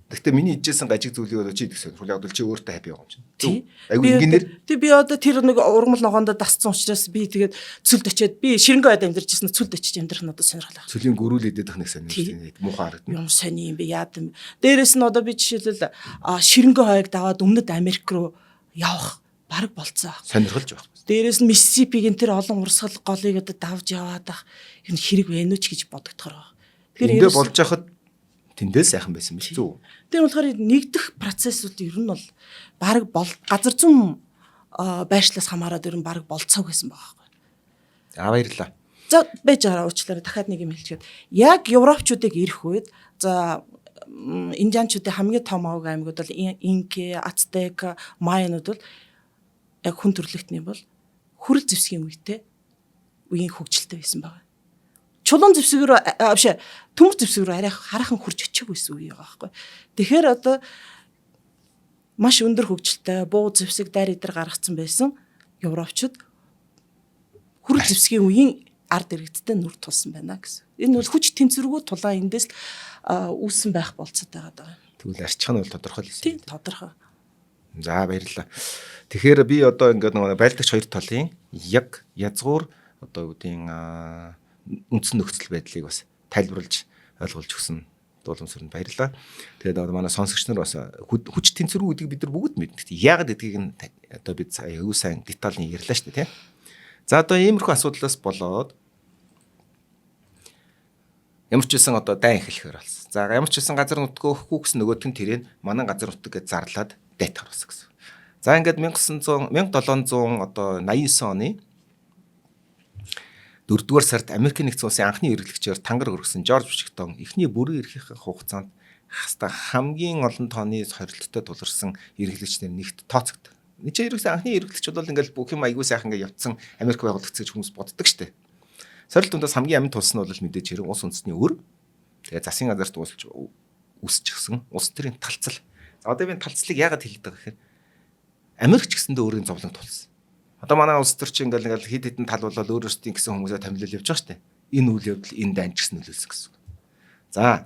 Гэхдээ миний идчихсэн гажиг зүйлийг бол чи идэх сонирхол. Яг бол чи өөртөө happy байгаа юм чинь. Тий. Айгу ингэнээр. Тий би одоо тэр нэг ургамал ногоондоо дасцсан учраас би тэгээд цөлд очиад би ширэнгэн ойд амьдарч ирсэн цөлд очиж амьдрах надад сонирхол байна. Цөлийн гөрүүл идэх нэг сонирхол муухай харагдана. Юм сони юм бэ яад юм. Дээрээс нь одоо би жишээлбэл ширэнгэн хойг даваад өмнөд Америк руу явах бараг болцоо. Сонирхолж байх. Дээрээс нь Миссисипигийн тэр олон урсгал голыг одоо давж яваад ах юм хэрэг байна уу ч гэж бодогдохоор байна. Тэгэхээр эндээ болж яхад тэндээс сайхан байсан биш үү? Тэр болохоор нэгдэх процессууд ер нь бол бараг бол газар зүүн байршлаас хамаарат ер нь бараг болцоог байсан байгаа байхгүй. За баярлалаа. За байж байгаа уучлаарай дахиад нэг юм хэлчихэд яг европчуудыг ирэх үед за индианчуудын хамгийн том овог аймагуд бол Инк, Ацтек, Майянууд бол яг хүн төрөлхтний бол хүрэл зэвсгийн үетэй үеийн хөгжилтэй байсан байгаа. Чулуун зэвсэг рүү биш төмөр зэвсэг рүү арай хараахан хурж очих байсан үе байгаа байхгүй. Тэгэхээр одоо маш өндөр хөгжилтэй буу зэвсэг дайр идэр гаргацсан байсан европчууд хүрэл зэвсгийн үеийн ард иргэдтэй нүр тулсан байна гэсэн. Энэ бол хүч тэнцвэргүй тулаан эндээс л үүссэн байх болцоотой байгаа. Тэгвэл арчих нь бол тодорхой л юм. Тийм тодорхой. За, баярлалаа. Тэгэхээр би одоо ингээд нөгөө байлдагч хоёр талын яг язгуур одоо юу гэдгийг үндсэн нөхцөл байдлыг бас тайлбарлаж ойлгуулж өгсөн дууламсүрэнд баярлалаа. Тэгээд одоо манай сонсогч нар бас хүч тэнцвэргүй гэдгийг бид нар бүгд мэднэ. Гэхдээ яагаад гэдгийг нь одоо бид аюу сайн детальны ярьлаа шүү дээ, тийм. За, одоо иймэрхүү асуудлаас болоод ямар ч байсан одоо дайн эхлэхээр болсон. За, ямар ч байсан газар нутгаа өгөхгүй гэсэн, нөгөөт нь тэрийг манай газар нутаг гэж зарлаад дайтахар болсон гэсэн. За, ингээд 1900 1700 одоо 89 оны 4-р сард Америкийн нэгдсэн улсын анхны эрхлэгчээр тангар өргөсөн Жорж Вашингтон эхний бүрэн эрхийнхээ хугацаанд хаста хамгийн олон тооны сорилттой тулгарсан эрхлэгчнэр нэгт тооцогдсон. Нэг чинь ерөөсөө анхны эрхлэгч бол ингээл бүх юм айгүй сайхан ингээд явцсан Америк байгуулагдсан гэж хүмүүс боддог штэ. Сорилт дундаас хамгийн амин тулсан нь бол мэдээж хэрэг улс үндэсний өр. Тэгээ засгийн газарт уулж үүсчихсэн улс төрийн талцал. За, одоо би энэ талцлыг яагаад хэлдэг гэхээр Америк ч гэсэндээ өөрийн зовлон тулсан. Одоо манай улс төр чинь ингээл хэд хэдэн тал болоод өөр өөрсдийн гэсэн хүмүүсээ томилол явж байгаа шүү дээ. Энэ үйл явдал энэ дайн ч гэсэн нөлөөлсөн гэсэн. За,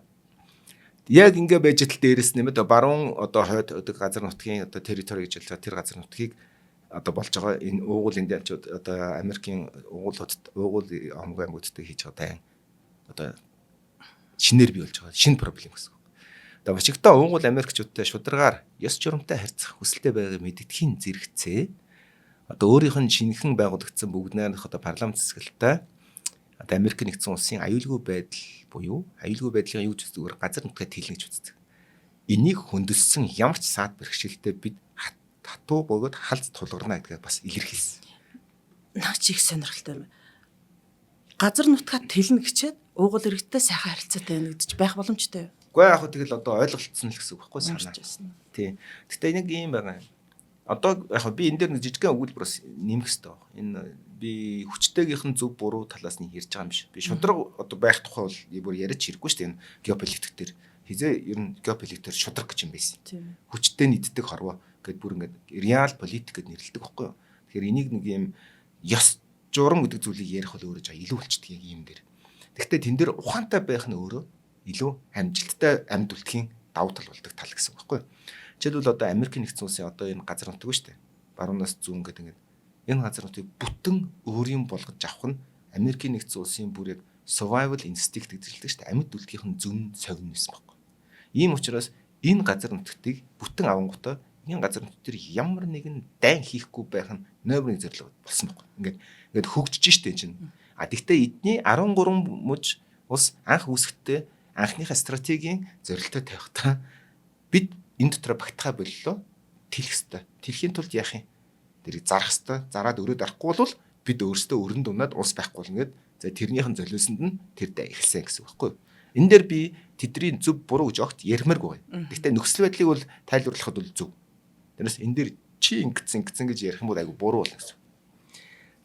яг ингээ байж итал дээрэс нэмээд баруун одоо хойд өдөг газар нутгийн одоо territory гэж хэлж байгаа тэр газар нутгийг одоо болж байгаа энэ уугуул индианчууд одоо Америкийн уугуулууд, уугуул омог аймагуудтай хийж байгаа дайн одоо шинээр бий болж байгаа шинэ problem гэсэн. Одоо Вашингтон уугуул Америкчуудтай шударгаар ёс журамтай харьцах хүсэлтэй байгааг мэддэхийн зэрэгцээ одоо өөрийнх нь шинэхэн байгуулагдсан бүгд найрамдах одоо парламент засаглалтай одоо Америк нэгдсэн улсын аюулгүй байдал буюу аюулгүй байдлын юу гэж зүгээр газар нутгаа тэлнэ гэж үздэг. Энийг хөндөссөн ямар ч саад бэрхшээлтэй бид хатуу бөгөөд халз тулгарна гэдгээ бас илэрхийлсэн. Наа чи их сонирхолтой юм. Газар нутгаа тэлнэ гэчээд уугуул иргэдтэй сайхан харилцаатай байна гэдэг чи байх боломжтой юу? Гэхдээ яг хөө тэгэл одоо ойлголцсон л гэсэн үг байхгүй санаа. Тий. Гэтэ нэг юм байгаа юм. Одоо яг би энэ дээр нэг жижигхэн өгүүлбэр бас нэмэх хэрэгтэй байна. Энэ би хүчтэйгийнх нь зөв буруу талаас нь ярьж байгаа юм биш. Би шудраг одоо байх тухай бол бүр яриач хэрэггүй шүү дээ, энэ геополитик дээр. Хизээ ер нь геополитикээр шудраг гэж юм байсан. Хүчтэй нийтдэг хорвоо гэд бүр ингээд реал политик гэд нэрлэдэг байхгүй юу. Тэгэхээр энийг нэг юм ёс журам гэдэг зүйлийг ярих бол өөрөө жаа илүү болчдөг яг ийм дээр. Гэхдээ тэн дээр ухаантай байх нь өөрөө илүү амжилттай амьд үлдэхийн давуу тал болдог тал гэсэн үг байхгүй юу. Жишээлбэл, одоо Америкийн нэгдсэн улсын одоо энэ газар нутаг шүү дээ. Баруунаас зүүн гэдэг ингээд энэ газар нутгийг бүтэн өөрийн болгож авах нь Америкийн нэгдсэн улсын бүр яг survival instinct гэж хэлдэг шүү дээ. Амьд үлдэхийнх нь зөн совин байсан байхгүй. Ийм учраас энэ газар нутгийг бүтэн авангуудаа энэ газар нутг төр ямар нэгэн дайн хийхгүй байх нь номер 1 зорилго болсон байхгүй. Ингээд ингээд хөгжиж штэ чинь. А тэгтээ эдний 13 муж улс анх үүсэхдээ анхныхаа стратегийн зорилттой тавихтаа бид энэ дотор багтахаа боллоо, тэлэх ёстой. Тэлэхийн тулд яах юм? Тэрийг зарах ёстой. Зараад өрөөд арахгүй бол бид өөрсдөө өрөнд унаад улс байхгүй болно гэд. За, тэрнийхэн золиосонд нь тэр дай эхэлсэн гэсэн үг байхгүй юу? Энэ дээр би тэдний зөв буруу гэж огт ярмааргүй байна. Гэхдээ нөхцөл байдлыг бол тайлбарлахад бол зөв. Тэрнээс энэ дээр чи ингэсэн ингэсэн гэж ярих юм бол айгу буруу болно гэсэн.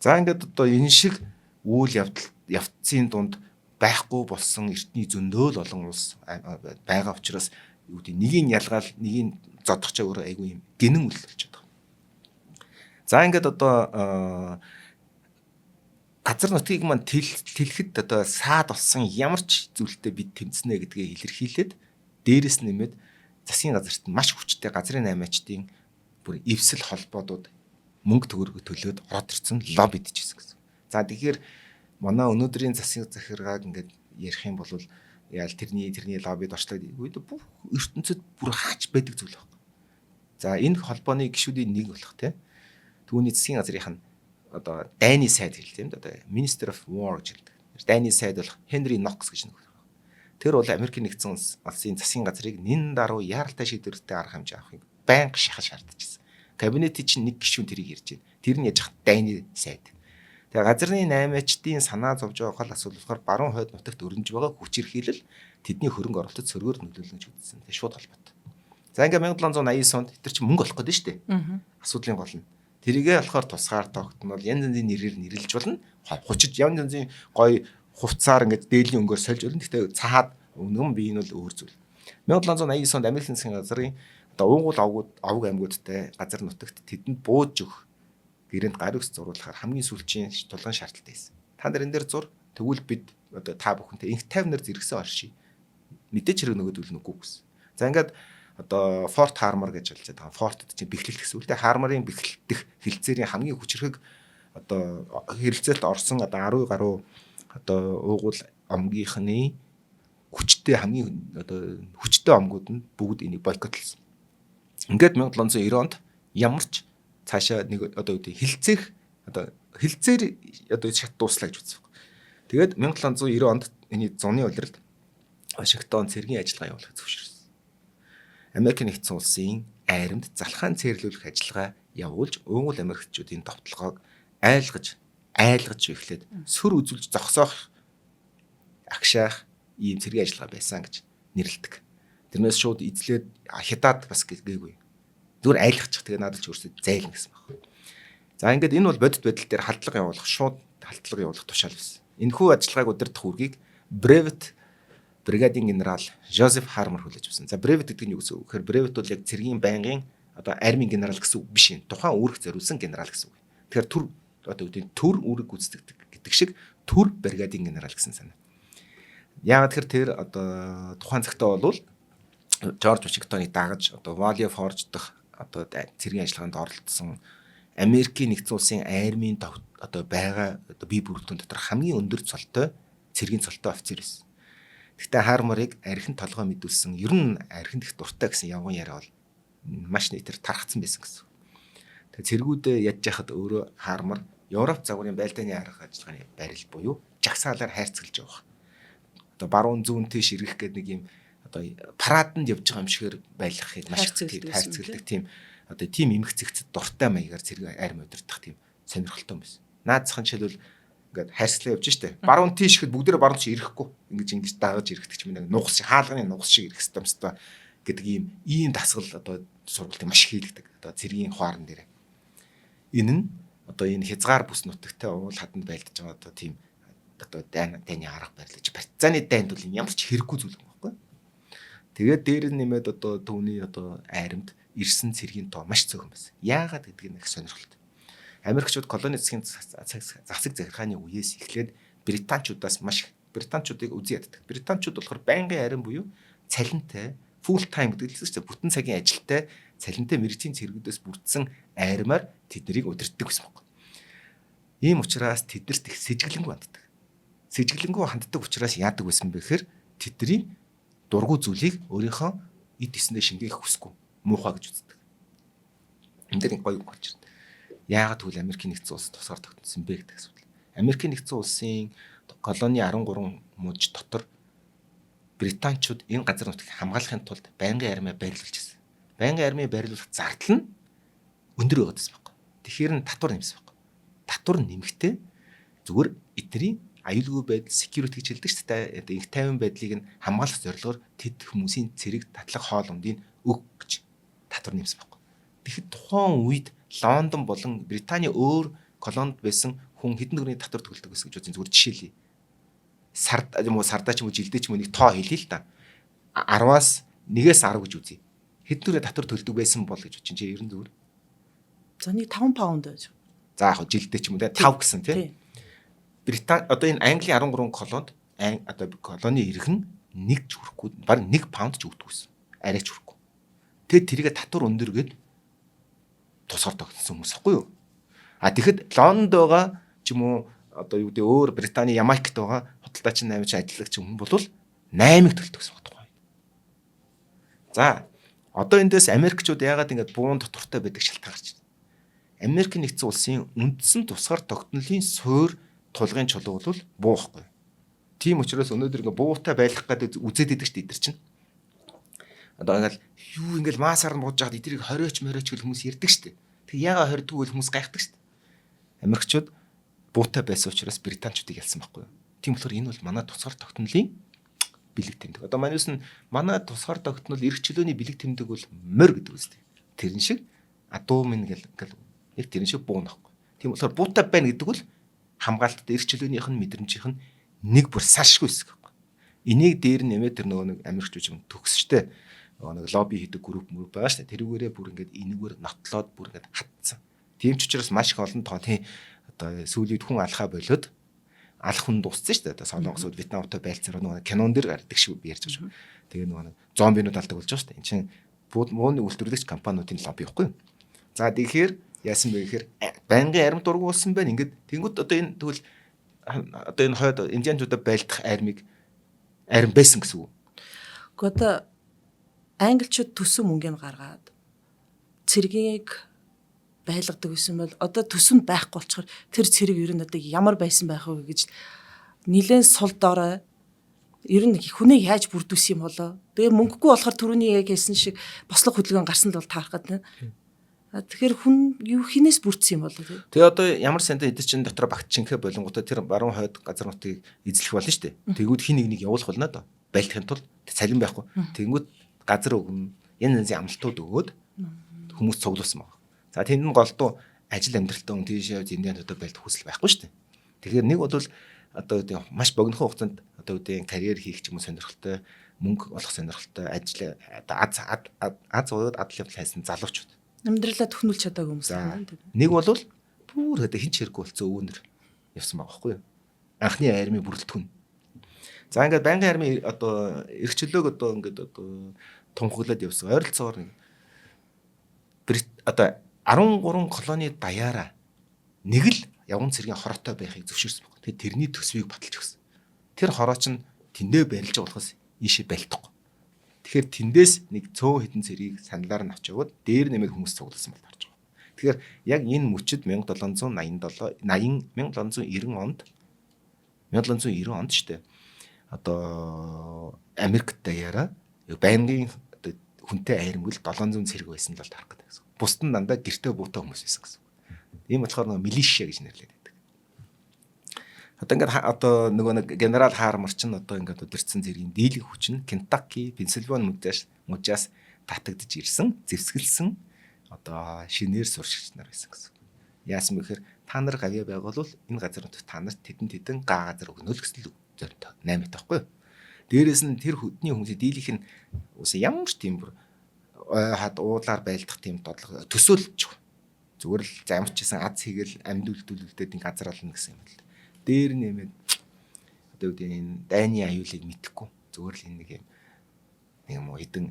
За, ингээд одоо энэ шиг үйл явдал явцын дунд байхгүй болсон эртний зөндөөл олон улс байгаа учраас юу гэдэг нэгийг ялгаал, нэгийг зодох ч өөрөө айгүй юм гинэн үйл болчиход байгаа. За, ингээд одоо газар нутгийг маань тэлэхэд одоо саад болсон ямар ч зүйлтэй бид тэмцэнэ гэдгээ илэрхийлээд, дээрэс нэмээд засгийн газарт маш хүчтэй газрын наймаачдын бүр эвсэл холбоодууд мөнгө төгрөгөө төлөөд ороод ирсэн, лобби идчихсэн гэсэн. За, тэгэхээр манай өнөөдрийн засгийн захиргааг ингээд ярих юм бол яал тэрний тэрний лоббид орчлоо үед бүх ертөнцид бүр хаач байдаг зүйл байхгүй. За, энэ холбооны гишүүдийн нэг болох тийм. Түүний засгийн газрынх нь одоо дайны сайд хэлдэг юм да. Одоо Minister of War гэж хэлдэг. Дайны сайд болох Хенри Нокс гэж нэг. Тэр бол Америкийн нэгдсэн улсын засгийн газрыг нэн даруй яаралтай шийдвэртэй арга хэмжээ авахыг байнга шахаж шаардаж байсан. Кабинетийн чинь нэг гишүүн тэрийг ярьж байна. Тэр нь яж дайны сайд. Тэгээ газрын наймаачдын санаа зовж байгаа гол асуудал болохоор баруун хойд нутагт өрнөж байгаа хүчирхийлэл, тэдний хөрөнгө оруулалтад сөргөөр нөлөөлнө гэж үзсэн. Тэгээ шууд холбоотой. За, ингээ 1789 онд тэр чинь мөнгө олох гэдэг нь шүү дээ. Асуудлын гол нь. Тэрийгээ болохоор тусгаар тогтнол янз янзын нэрээр нэрлэж болно. Хучиж янз янзын гой хувцаар ингээд дээлийн өнгөөр сольж болно. Гэхдээ цаад үнэн би энэ бол өөр зүйл. 1789 онд Америкийн засгийн газрын одоо уугуул овгууд, овг аймагуудтай газар нутагт тэдэнд бууж өгөх гэрээнд гар үс зуруулахаар хамгийн сүүлчийн тулгын шаардлагатай байсан. Та нар энэ дээр зур, тэгвэл бид одоо та бүхэнтэй инх тайвнаар зэрэгсэн оршия. Мэдээч хэрэг нөгөөдөл нүггүй гэсэн. За, ингээд Одоо Fort Harmar гэж хэлж байгаа. Fort гэдэг чинь бэхлэлт гэсэн үг л дээ. Harmar-ын бэхлэлтэх хэлцээрийн хамгийн хүчрхэг одоо хэрэлцээлд орсон одоо 10 гаруй одоо уугуул омгийнхны хүчтэй, хамгийн одоо хүчтэй омгууд нь бүгд энийг бойкотлсон. Ингээд 1790 онд ямар ч цаашаа нэг одоо юу гэдэг хэлцээх одоо хэлцээр одоо шат дууслаа гэж үзсэн. Тэгээд 1790 онд энэ зуны улиралд Вашингтон цэргийн ажиллагаа явуулахыг зөвшөөрсөн. Америк нэгдсэн улсын армид залхаан цээрлүүлэх ажиллагаа явуулж уугуул Америкчуудын довтлогоог айлгаж айлгаж эхлээд сүр үзүүлж зогсоох, агшаах ийм цэргийн ажиллагаа байсан гэж нэрлэдэг. Тэрнээс шууд эзлээд хятад бас гээгүй. Зүгээр айлгачих, тэгээ надад ч өөрсдөө зайлна гэсэн баг. За, ингээд энэ бол бодит байдал дээр халдлага явуулах, шууд халдлага явуулах тушаал байсан. Энэхүү ажиллагааг удирдах үүргийг brevet бригадын генерал Жозеф Хармер хүлээж авсан. За, brevet гэдэг нь юу гэсэн үг гэхээр brevet бол яг цэргийн байнгын одоо армийн генерал гэсэн үг биш юм. Тухайн үүрэг зориулсан генерал гэсэн үг. Тэгэхээр төр одоо юу гэдэг, төр үүрэг гүйцэтгэдэг гэдэг шиг төр бригадын генерал гэсэн санаа. Яагаад тэгэхээр тэр одоо тухайн цагтаа бол Жорж Вашингтоныг дагаж одоо Valley Forge дахь одоо цэргийн ажиллагаанд оролцсон, Америкийн нэгдсэн улсын армийн одоо байгаа одоо бие бүрэлдэхүүн дотор хамгийн өндөр цолтой цэргийн цолтой офицер байсан. Гэхдээ Харморыг архин толгой мэдүүлсэн, ер нь архинд их дуртай гэсэн явган яриа бол маш нийтээр тархацсан байсан гэсэн. Тэгээ цэргүүдээ ядж яхад өөрөө Хармор Европ загварын байлдааны арга ажиллагааны барил буюу жагсаалаар хайрцаглаж явах. Одоо баруун зүүн тийш эргэх гэдэг нэг юм одоо параданд явж байгаа юм шигээр байлгахыг маш хайрцагладаг тийм одоо тийм эмх зэгцэд дуртай маягаар цэрэг арми удирдах тийм сонирхолтой юм байсан. Наад зах нь жишээлбэл ингээд хайрцлаа явж штэ. Баруун тийш ихэд бүгдээрээ баруун тийш ирэхгүй. Ингэж ингэж дагаж ирэхдэг ч юм нэг нугас шиг, хаалганы нугас шиг ирэх хэвээр юмстай гэдэг ийм дасгал одоо сургалтыг маш их хийлгдэг. Одоо цэргийн хуаран дээр. Энэ нь одоо энэ хязгаар бүс нутагтай уул хаданд байлдаж байгаа одоо тийм одоо дайны арга барил гэж, партизаны дайнд бол ямар ч хэрэггүй зүйл юм байхгүй. Тэгээд дээр нь нэмээд одоо түүний одоо айрамд ирсэн цэргийн тоо маш цөөхөн байсан. Яагаад гэдгийг нэг сонирхолтой. Америкчууд колони засгийн засаг захиргааны үеэс эхлээд британчуудаас маш британчуудыг үзэн яддаг. Британчууд болохоор байнгын арим буюу цалинтай, full time гэдэг л шүү дээ. Бүтэн цагийн ажилтай, цалинтай мэргэжлийн цэргүүдээс бүрдсэн армаар тэднийг удирддаг байсан байхгүй. Ийм учраас тэднэрт их сэжиглэнгүй ханддаг. Сэжиглэнгүй ханддаг учраас яадаг байсан бэ гэхээр тэдний дургүй зүйлийг өөрийнхөө эд эсэндээ шингээх хүсэхгүй, муухай гэж үздэг. Энд дээр нэг гоё үг болж байна. Яагаад гэвэл Америкийн нэгдсэн улс тусгаар тогтносон бэ гэдэг асуудал. Америкийн нэгдсэн улсын колони 13 мужи дотор британчууд энэ газар нутгийг хамгаалахын тулд байнгын армиа байрлуулж байсан. Байнгын армийг байрлуулах зардал нь өндөр байгаад байсан байхгүй. Тэгэхээр нь татвар нэмсэн байхгүй. Татвар нэмэхдээ зүгээр эдний аюулгүй байдал, security гэж хэлдэг шүү дээ. Одоо инх тайван байдлыг нь хамгаалах зорилгоор тэд хүмүүсийн цэрэг татлаг хоол ундыг өг гэж татвар нэмсэн байхгүй. Тэгэхэд тухайн үед Лондон болон Британий өөр колонд байсан хүн хэдэн төгрөгийн татвар төлдөг гэсэн гэж үзэн зүгээр жишээлье. Сард юм уу, сардаа ч юм уу, жилдээ ч юм уу нэг тоо хэлье л та. 10-аас 1-ээс 10 гэж үзье. Хэдэн төгрөгийн татвар төлдөг байсан бол гэж бодчих чи ер нь зүгээр. За, нэг 5 паунд байж. За, яг жилдээ ч юм уу те 5 гэсэн тий. Британи одоо энэ Английн 13 колонд одоо колони иргэн нэг ч хүрэхгүй, баг 1 паунд ч өгдөг байсан. Арай ч хүрэхгүй. Тэгээд тэрийгэ татвар өндөргээд тусгаар тогтсон хүмүүс ахгүй юу? А тэгэхэд Лондонд байгаа ч юм уу, одоо юу гэдэг, өөр Британий Ямайкт байгаа худалдаачин 8 ч ажиллагч хүн бол 8-ыг төлдөг гэсэн байхгүй. За, одоо эндээс Америкчууд яагаад ингэж буун дотортой байдаг шалтгаан гарч байна. Америк нэгдсэн улсын үндсэн тусгаар тогтнолын суурь тулгын чулуу бол буу байхгүй. Тийм учраас өнөөдөр ингээ буутай байх гэдэг үзээд идэг шүү дээ эдгээр чинь. Одоо ингээл юу ингээл маасаар нь бууж байхад эдгэрийг хориоч мориоч гэл хүмүүс ярьдаг шүү дээ. Тэг яагаад хордгүй бол хүмүүс гайхдаг шүү дээ. Америкчууд буутай байсан учраас британчуудыг ялсан байхгүй юу? Тийм болохоор энэ бол манай тусгаар тогтнолын бэлэг тэмдэг. Одоо манайс нь манай тусгаар тогтнол эрх чөлөөний бэлэг тэмдэг бол морь гэдэг үстэй. Тэрэн шиг адуу минь гэл гэл яг тэрэн шиг буу нөхгүй. Тийм болохоор буутай байна гэдэг бол хамгаалттай, эрх чөлөөнийх нь мэдрэмжийнх нь нэг бүр салшгүй хэсэг байхгүй. Энийг дээр нь нэмээд тэр нөгөө нэг Америкчууд юм төгсчтэй нөгөө нэг лобби хийдэг групп мөр байгаа шүү дээ. Тэрүүгээрээ бүр ингээд энэгээр нотлоод бүр ингээд хатцсан. Тийм ч учраас маш их олон тооны одоо сүүлийн хүн алхаа болоод алах хүн дууссан шүү дээ. Одоо Солонгосууд Вьетнамтай байлцаар нөгөө кинон дээр гардаг шиг ярьж байгаа шүү. Тэгээ нөгөө нэг зомбинууд алдаг болж байгаа шүү дээ. Энд чинь Бууны үйлдвэрлэгч компаниудын лобби байхгүй юу? За тэгэхээр яасан бэ гэхээр байнгын арми дургу болсон байна. Ингээд тэнгууд одоо энэ тэгвэл одоо энэ хойд индианчуудаа байлдах армиг арим байсан гэсэн үг. Гэхдээ одоо англичууд төсөн мөнгөний гаргаад цэргийг байлгадаг гэсэн бол одоо төсөн байхгүй болчихоор тэр цэрэг ер нь одоо ямар байсан байх вэ гэж нилээн сул дорой ер нь хүнийг яаж бүрдүүлсэн юм болоо. Тэгээ мөнгөгүй болохоор түрүүний яг хэлсэн шиг бослого хөдөлгөөн гарсан л бол таарах гэдэг. Тэгэхээр хүн юу хинээс бүрдсэн юм болоо тий. Тэгээ одоо ямар сандаа эдгээр чинь дотор багтчинхэ болонгуудаа тэр баруун хойд газар нутгийг эзлэх болно шүү дээ. Тэгвэл хин нэг нэг явуулах болно доо. Байлдахын тулд цалин байхгүй. Тэнгүүд газар өгнө. Янз янзын амлалтууд өгөөд хүмүүс цуглуулсан байна. За тэнд нь голдуу ажил амьдралтай хүн тийш явж индиануудаа байлдах хүсэл байхгүй шүү дээ. Тэгэхээр нэг бол одоо гэдэг маш богинохон хугацаанд одоо гэдэг карьер хийх ч юм уу сонирхолтой, мөнгө олох сонирхолтой ажил одоо аз аз уууд адал явдал хайсан залуучууд. Амьдралаа төхнүүлж чадаагүй хүмүүс байна. Нэг бол бүр одоо хинч хэрэггүй болсон өвөнөр явсан байгаа байхгүй юу? Анхны армийн бүрэлдэхүүн. За ингээд байнгын армийн одоо эрх чөлөөг одоо ингээд одоо тунхаглаад явсан. Ойролцоогоор нэг Брит одоо 13 колони даяараа нэг л явган цэргийн хороотой байхыг зөвшөөрсөн баг. Тэгээд тэрний төсвийг баталж өгсөн. Тэр хороо чинь тэндээ барилж байгаа болохоос ийшээ байлдахгүй. Тэгэхээр тэндээс нэг цөөн хитэн цэргийг саналаар нь авч яваад дээр нэмээд хүмүүс цугласан бол харж байгаа. Тэгэхээр яг энэ мөчид 1787 80 1790 онд 1790 онд шүү дээ. Одоо Америкт даяараа байнгын одоо хүнтэй айрмгэл 700 цэрэг байсан л бол тарах гэдэг гэсэн. Бусд нь дандаа гэртээ буутай хүмүүс байсан гэсэн. Ийм болохоор нөгөө милишия гэж нэрлэдэг байдаг. Одоо ингээд одоо нөгөө нэг генерал Хармар чинь одоо ингээд удирдсан зэргийн дийлэнх хүч нь Кентаки, Пенсильвани мужаас татагдж ирсэн, зэвсгэлсэн одоо шинээр суршигч нар байсан гэсэн. Яасан бэ гэхээр та нар гавья байгуулвал энэ газар нутагт та нарт тэдэн тэдэн га газар өгнө л гэсэн л зорилт 8 таахгүй юу. Дээрээс нь тэр хөдний хүмүүсийн дийлийнх нь ус ямар ч тийм бүр ой хад уулаар байлдах тийм бодлого төсөөлж. Зүгээр л замарч исэн аз хийгээл амьд үлдүүлэлдээд энэ газар олно гэсэн юм л. Дээр нэмээд одоо юу гэдэг энэ дайны аюулыг мэдэхгүй. Зүгээр л энэ нэг юм нэг юм уу хэдэн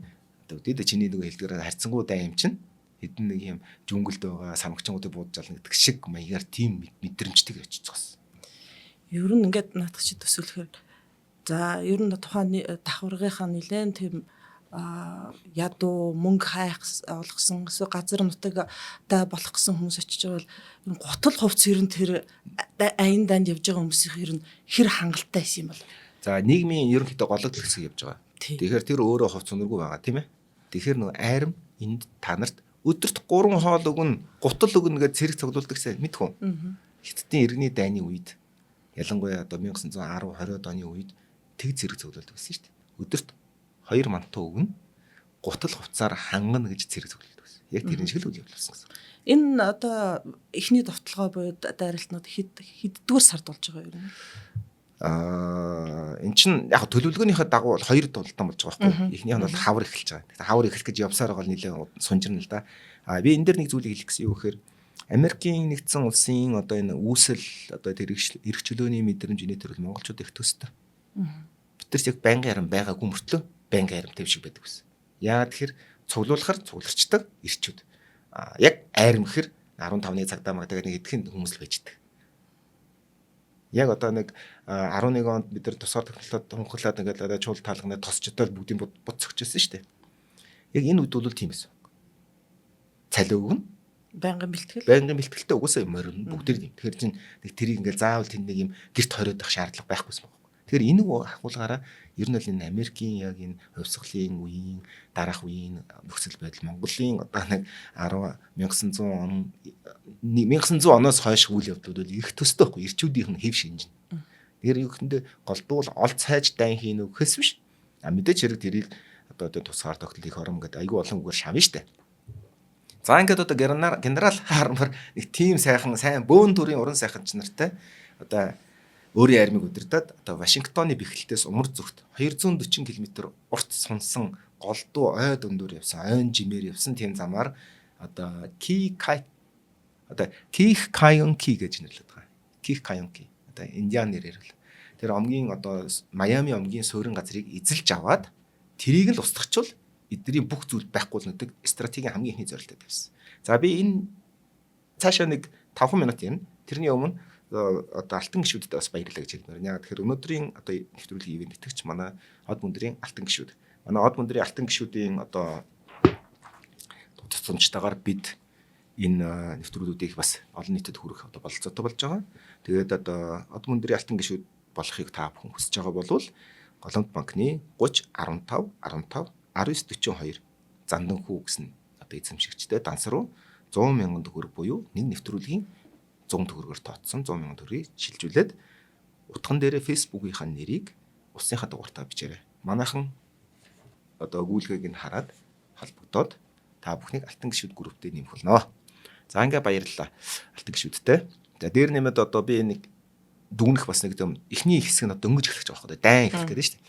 одоо гэдэг чиний нөгөө хэлдгээр харьцангуй дайн юм чинь хэдэн нэг юм жүнгэлд байгаа самгчингуудыг буудаж ална гэдэг шиг маягаар тийм мэдрэмжтэй очиж зогссон. Ер нь ингээд наадах чи төсөөлөхөр за ер нь тухайн давхаргынхаа нэлээд тийм ядуу мөнгө хайх олгосон эсвэл газар нутаг та болох гэсэн хүмүүс очиж байгаа бол гутал хувц ер нь тэр аян данд явж байгаа хүмүүсийн ер нь хэр хангалттай байсан юм бол. За нийгмийн ерөнхийдөө гологдол хэсэг явж байгаа. Тэгэхээр тэр өөрөө хувц үнэргүй байгаа тийм ээ. Тэгэхээр нөгөө айрам энд та нарт өдөрт 3 хоол өгнө, гутал өгнө гэж цэрэг цуглуулдаг мэдэх үү? Хятадын иргэний дайны үед ялангуяа одоо 1910 20-од оны үед тэг цэрэг цуглуулдаг гэсэн шүү дээ. Өдөрт 2 мантуу өгнө, гутал хувцаар хангана гэж цэрэг цуглуулдаг гэсэн. Яг тэрэн шиг л үйл явдал болсон гэсэн. Энэ одоо эхний довтлогоо буюу дайралтнууд хэд хэддүгээр сард болж байгаа юм? Эн чинь яг төлөвлөгөөнийхөө дагуу бол хоёр тултан болж байгаа байхгүй. Эхнийх нь бол хавар эхэлж байгаа. Тэгэхээр хавар эхлэх гэж явсаар байгаа нэлээд сунжирна л да. А би энэ дээр нэг зүйлийг хэлэх гэсэн юу гэхээр Америкийн нэгдсэн улсын одоо энэ үүсэл одоо тэр эрх чөлөөний мэдрэмж инээ төрөл монголчууд их төстэй. Бид нар яг байнгын арим байгаагүй мөртлөө байнгын аримтай шиг байдаг гэсэн. Яагаад тэгэхээр цуглуулахар цугларчдаг ирчүүд. А яг айрам гэхэр 15-ны цагдаа магтаа нэг хэдхэн хүмүүс л байждаг. Яг одоо нэг 11 онд бид нар тусгаар тогтнолоод тунхаглаад ингээд одоо чуул таалганаа тосчтой бүгдийн бут цогчсон шүү дээ. Яг энэ үед бол тийм байсан. Цалин өгнө. Байнгын бэлтгэл. Байнгын бэлтгэлтэй угаасаа морин бүгдээр тийм. Тэгэхээр чинь нэг тэрийг ингээд заавал тэнд нэг юм гэрт хориод авах шаардлага байхгүйсэн байна. Тэгэхээр энэ ахуулгаараа ер нь бол энэ Америкийн яг энэ хувьсгалын үеийн дараах үеийн нөхцөл байдал Монголын одоо нэг 10 1900 он 1900 оноос хойш үйл явдлууд бол их төстэй байхгүй ирчүүдийнх нь хэв шинж. Тэгэхээр юу гэхэндээ голдуул ол цайж дайн хийн үү гэхээс биш. А мэдээч хэрэг тэрийг одоо тусгаар тогтол их орон гэдэг айгүй олон үгээр шавна штэ. За ингээд одоо генерал Хармар нэг тийм сайхан сайн бөөн төрийн уран сайхан ч нартай одоо өөрийн армийг удирдаад одоо Вашингтоны бэхлэлтээс умар зүгт 240 км урт сунсан голдуу ой дундуур явсан, ойн жимээр явсан тийм замаар одоо Ки Кай одоо Ких Кайонки гэж нэрлэдэг байгаа. Ких Кайонки одоо индиан нэрээр л. Тэр омгийн одоо Майами омгийн суурин газрыг эзэлж аваад тэрийг л устгахчвал Эдний бүх зүйл байхгүй л гэдэг стратегийн хамгийн эхний зорилттой тавьсан. За, би энэ цаашаа нэг 5 минут юм. Тэрний өмнө одоо алтан гишүүдэд бас баярлалаа гэж хэлмээр. Яг тэгэхээр өнөөдрийн одоо нэвтрүүлгийн ивээн тэтгэгч манай Од мөндрийн алтан гишүүд. Манай Од мөндрийн алтан гишүүдийн одоо тусламжтайгаар бид энэ нэвтрүүлгүүдийг бас олон нийтэд хүргэх одоо бололцоотой болж байгаа. Тэгээд одоо Од мөндрийн алтан гишүүд болохыг та бүхэн хүсэж байгаа болвол Голомт банкны 30 15 15 19 42 Зандан хүү гэсэн одоо эзэмшигчтэй данс руу 100 мянган төгрөг буюу нэг нэвтрүүлгийн 100 төгрөгөөр тооцсон 100 мянган төгрөгийг шилжүүлээд утган дээрээ Facebook-ийнхаа нэрийг усныхаа дугаартаа бичээрэй. Манайхан одоо гүйлгээг нь хараад холбогдоод та бүхнийг алтан гишүүд групптэй нэмэх болно. За, ингээ баярлалаа алтан гишүүдтэй. За, дээр нэмээд одоо би нэг дүгнэх бас нэг юм, эхний хэсэг нь одоо дөнгөж эхлэх гэж байгаа байхгүй, дайн эхлэх гэдэг нь шүү дээ.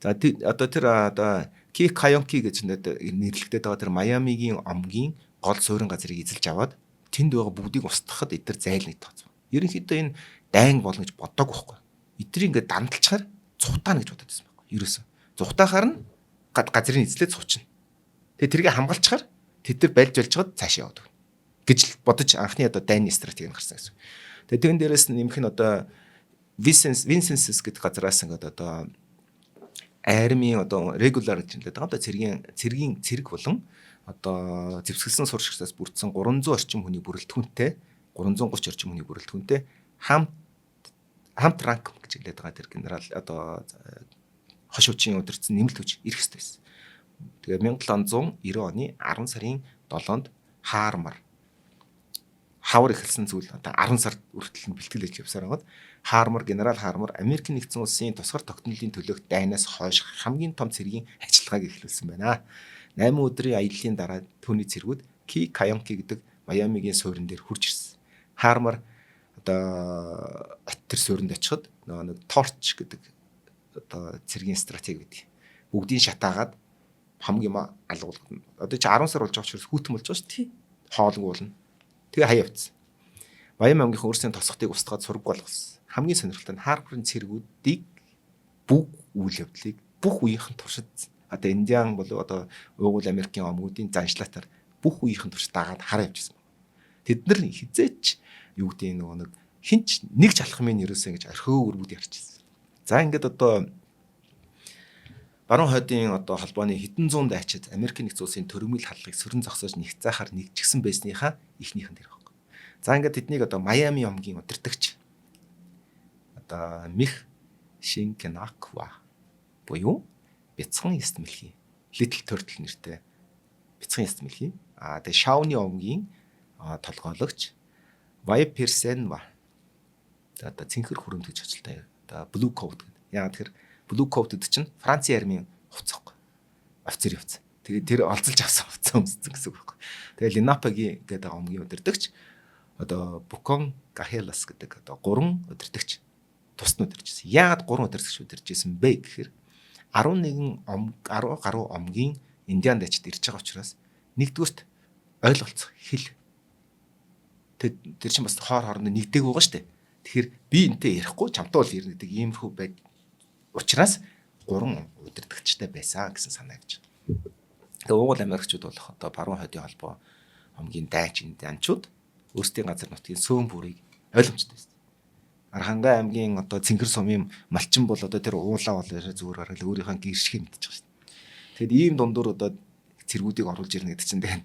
За, одоо тэр одоо Ки Кайонки гэж нэрлэгдээд байгаа тэр Майамигийн омгийн гол суурин газрыг эзэлж аваад тэнд байгаа бүгдийг устгахад эдгээр зайлныг тооцсон. Ерөнхийдөө энэ дайн болно гэж бодоагүй байхгүй. Эдрийг ингээд дандалчаар цухтаана гэж бодод байсан байхгүй. Ерөөсөө. Цухтаахаар нь газрын эзлээд суучихна. Тэгээ тэрийг хамгаалчаар тэд нар байлж болж чад цаашаа яваад өгнө гэж бодож анхны одоо дайны стратеги нь гарсан гэсэн. Тэгээ тэрэн дээрээс нэмэх нь одоо Винсенсес гэдэг газараас ингээд одоо армийн одоо regular гэж хэлээд байгаа. Одоо цэргийн цэрэг болон одоо зэвсгэлсэн суршигчдаас бүрдсэн 300 орчим хүний бүрэлдэхүүнтэй, 330 орчим хүний бүрэлдэхүүнтэй хамт хамт ранк гэж хэлээд байгаа тэр генерал одоо хошуучийн удирдсан нэмэлт хүч ирэх ёстой байсан. Тэгээ 1790 оны 10 сарын 7-нд Хаармар хавар эхэлсэн зүйл одоо 10 сар хүртэл нь бэлтгэл хийж явсаар байгаад Хаармар, генерал Хаармар Америкийн нэгдсэн улсын тусгаар тогтнолын төлөөх дайнаас хойш хамгийн том цэргийн ажиллагааг эхлүүлсэн байна. 8 өдрийн аяллаа дараа түүний цэргүүд Ки Кайонки гэдэг Майамигийн суурин дээр хурж ирсэн. Хаармар одоо тэр суурьнд очиход нөгөө нэг torch гэдэг одоо цэргийн стратеги гэдэг. Бүгдийг шатаагаад хамгийн юм алгуулгана. Одоо чи 10 сар болж байгаа учраас хүүтэн болж байгаа шүү дээ. Хоолгүй болно. Тэгээ хаяа явцсан. Баян аймгийн өөрсдийн тосготыг устгаад сураг болгосон. Хамгийн сонирхолтой нь Харвардын цэргүүдийг бүх үйл явдлыг бүх үеийнхэн туршид одоо Индиан болов одоо уугуул Америкийн омгуудын заншлаатаар бүх үеийнхэн турш дагаад хараа явчихсан. Тэд нар хизээч юу гэдэг нөгөө нэг хинч нэг ч алхмын ерөөсөө ингэж орхиог өргүүд ярьчихсан. За, ингээд одоо Баруун хойдын одоо холбооны хэдэн зуун дайчид Америкийн нэгдсэн улсын төрөмөл халлагыг сөрөн зогсоож нэгцаахаар нэгжгсэн байсныхаа эхнийхэн дээр байхгүй. За, ингээд тэднийг одоо Майами омгийн удирдагч одоо Мих Шинкенаква буюу Бяцхан яст мэлхий, Little Turtle нэртэй Бяцхан яст мэлхий. А тэгээ Шауны омгийн толгойлогч Вайперсенва, одоо цэнхэр хүрэмт гэж очилтай. Одоо Blue Coat гэдэг. Яагаад тэгэхээр Blue Coat гэдэг чинь Францын армийн хувцас байхгүй. Офицер хувцас. Тэгээд тэр олзолж авсан хувцас өмссөн гэсэн үг байхгүй. Тэгээд Ленапагийн гэдэг омгийн удирдагч одоо Букон Гахелас гэдэг одоо гурван удирдагч тусад нь удирж ирсэн. Яагаад гурван удирдагч удирж ирсэн бэ гэхээр 11 ом 10 гаруй омгийн Индиан дайчид ирж байгаа учраас нэгдүгüрт ойлголцох хэл, тэр чинь бас хоор хоорондоо нэгдээг байгаа шүү дээ. Тэгэхээр би энтэй ярихгүй, чамтай бол ярина гэдэг иймэрхүү байд учраас гурван удирдагчтай байсан гэсэн санаа гэж. Тэгээ уугуул Америкчууд болох одоо баруун хойдын холбоо омгийн дайч индианчууд өөрсдийн газар нутгийн сөөм бүрийг ойлгомжтой байсан. Архангай аймгийн одоо Цэнгэр сумын малчин бол одоо тэр уулаа бол зүгээр гаргал өөрийнхөө гэршиг мэдчих шээ. Тэгэд ийм дундуур одоо цэргүүдийг оруулж ирнэ гэдэг чинь тэгээ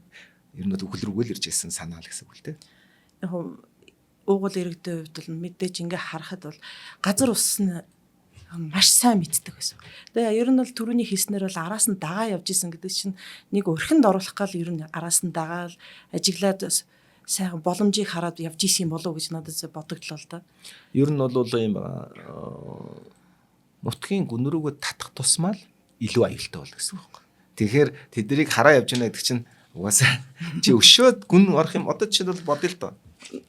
ер нь бол үхэл рүүгээ л ирж ирсэн санаа л гэсэн үг л дээ. Яг уугуул иргэдийн хувьд бол мэдээж ингээ харахад бол газар ус нь маш сайн мэддэг байсан. Тэгээ ер нь бол түрүүний хэлснээр бол араас нь дагаа явж исэн гэдэг чинь нэг өрхөнд оруулах гал ер нь араас нь дагаал ажиглаад сайхан боломжийг хараад явж исэн юм болов уу гэж надад бодогдлоо л да. Ер нь бол ийм нутгийн гүн рүүгээ татах тусмаа л илүү аюултай бол гэсэн үг байхгүй. Тэгэхээр тэднийг хараа явж байна гэдэг чинь угаасаа чи өшөөд гүн орох юм, одоо жишээлбэл бодъё л доо.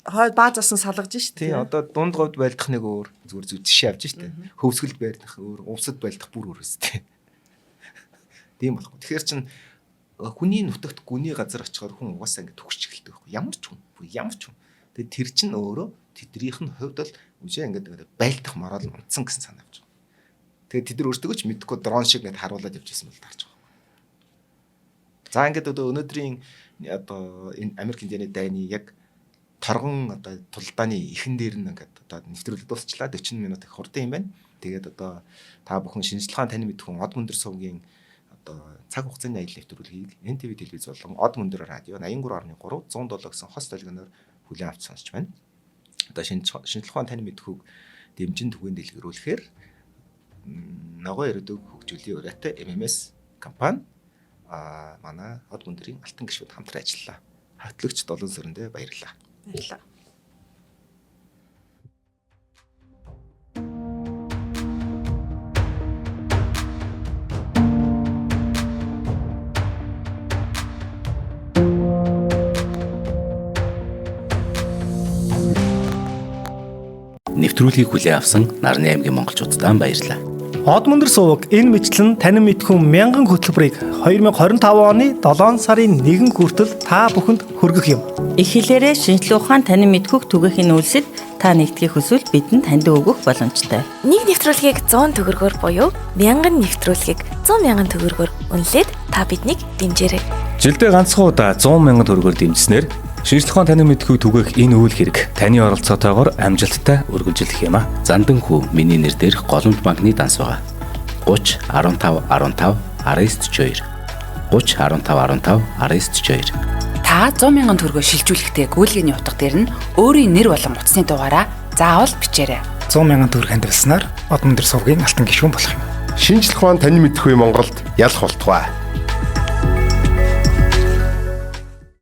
Хой баазаас нь салгаж шít. Тий, одоо дунд говьд байлдах нэг өөр, зүгээр зүг жишээ авч штэ. Хөвсгөлд байлдах өөр, увсад байлдах бүр өөр өстэй. Тийм болохгүй. Тэгэхээр чин хүний нутагт гүний газар очихоор хүн угаасаа ингэ төгсч эхэлдэг байхгүй. Ямар ч хүн, бүр ямар ч хүн. Тэгээд тэр чин өөрөө тэднийх нь хувьд бол үжээ ингээд байлдах морал унтсан гэсэн санаа авч байгаа. Тэгээд тэд нар өөртөө ч мэдэхгүй дрон шиг ингээд харуулад явж байсан бол таарч байгаа. За ингээд одоо өнөөдрийн одоо энэ Америк Индианы дайны яг торгон одоо тулдааны эхэн дээр нь ингээд одоо нэвтрүүлэг дуусчлаа. 40 минут их хурдан юм байна. Тэгээд одоо та бүхэн шинжлэх ухаан танин мэдхүн Од мөндөр сувгийн одоо цаг хугацааны аялал нэвтрүүлгийг NTV телевиз болон Од мөндөр радио 83.3 107 гэсэн хос долгионоор хүлээн авч сонсч байна. Одоо шинжлэх ухаан танин мэдхүг дэмжин түгээн дэлгэрүүлэхээр Ногоо ирээдүг хөгжүүлийн уриатай MMS компани манай Од мөндрийн алтан гишүүд хамтран ажиллалаа. Хөтлөгч Долон сүрэндээ баярлалаа. Баярлалаа. Нэвтрүүлгийг хүлээн авсан Нарны аймгийн монголчуудад баярлалаа. Од мөндөр суваг энэ мэтлэн танин мэдхүн мянган хөтөлбөрийг 2025 оны 7 сарын 1 хүртэл та бүхэнд хүргэх юм. Их хэлээрээ шинжлэх ухаан танин мэдхүйг түгээхийн үйлсэд та нэгдэхийг хүсвэл бидэнд таньдаг өгөх боломжтой. Нэг нэвтрүүлгийг 100 төгрөгөөр буюу 1000 нэвтрүүлгийг 100 мянган төгрөгөөр үнэлээд та биднийг дэмжээрэй. Жилдээ ганцхан удаа 100 мянган төгрөгөөр дэмжсэнээр шинжлэх ухаан танин мэдхүйг түгээх энэ үйл хэрэг таны оролцоотойгоор амжилттай үргэлжлэх юм а. Зандан хүү миний нэр дээрх Голомт банкны данс байгаа. 30 15 15 19 42 30 15 15 19 42. Та 100 мянган төгрөгөөр шилжүүлэхдээ гүйлгээний утга дээр нь өөрийн нэр болон утасны дугаараа заавал бичээрэй. 100 мянган төгрөг хандивалснаар Од мөндөр сувгийн алтан гишүүн болох юм. Шинжлэх ухаан танин мэдхүй Монголд ялах болтугай.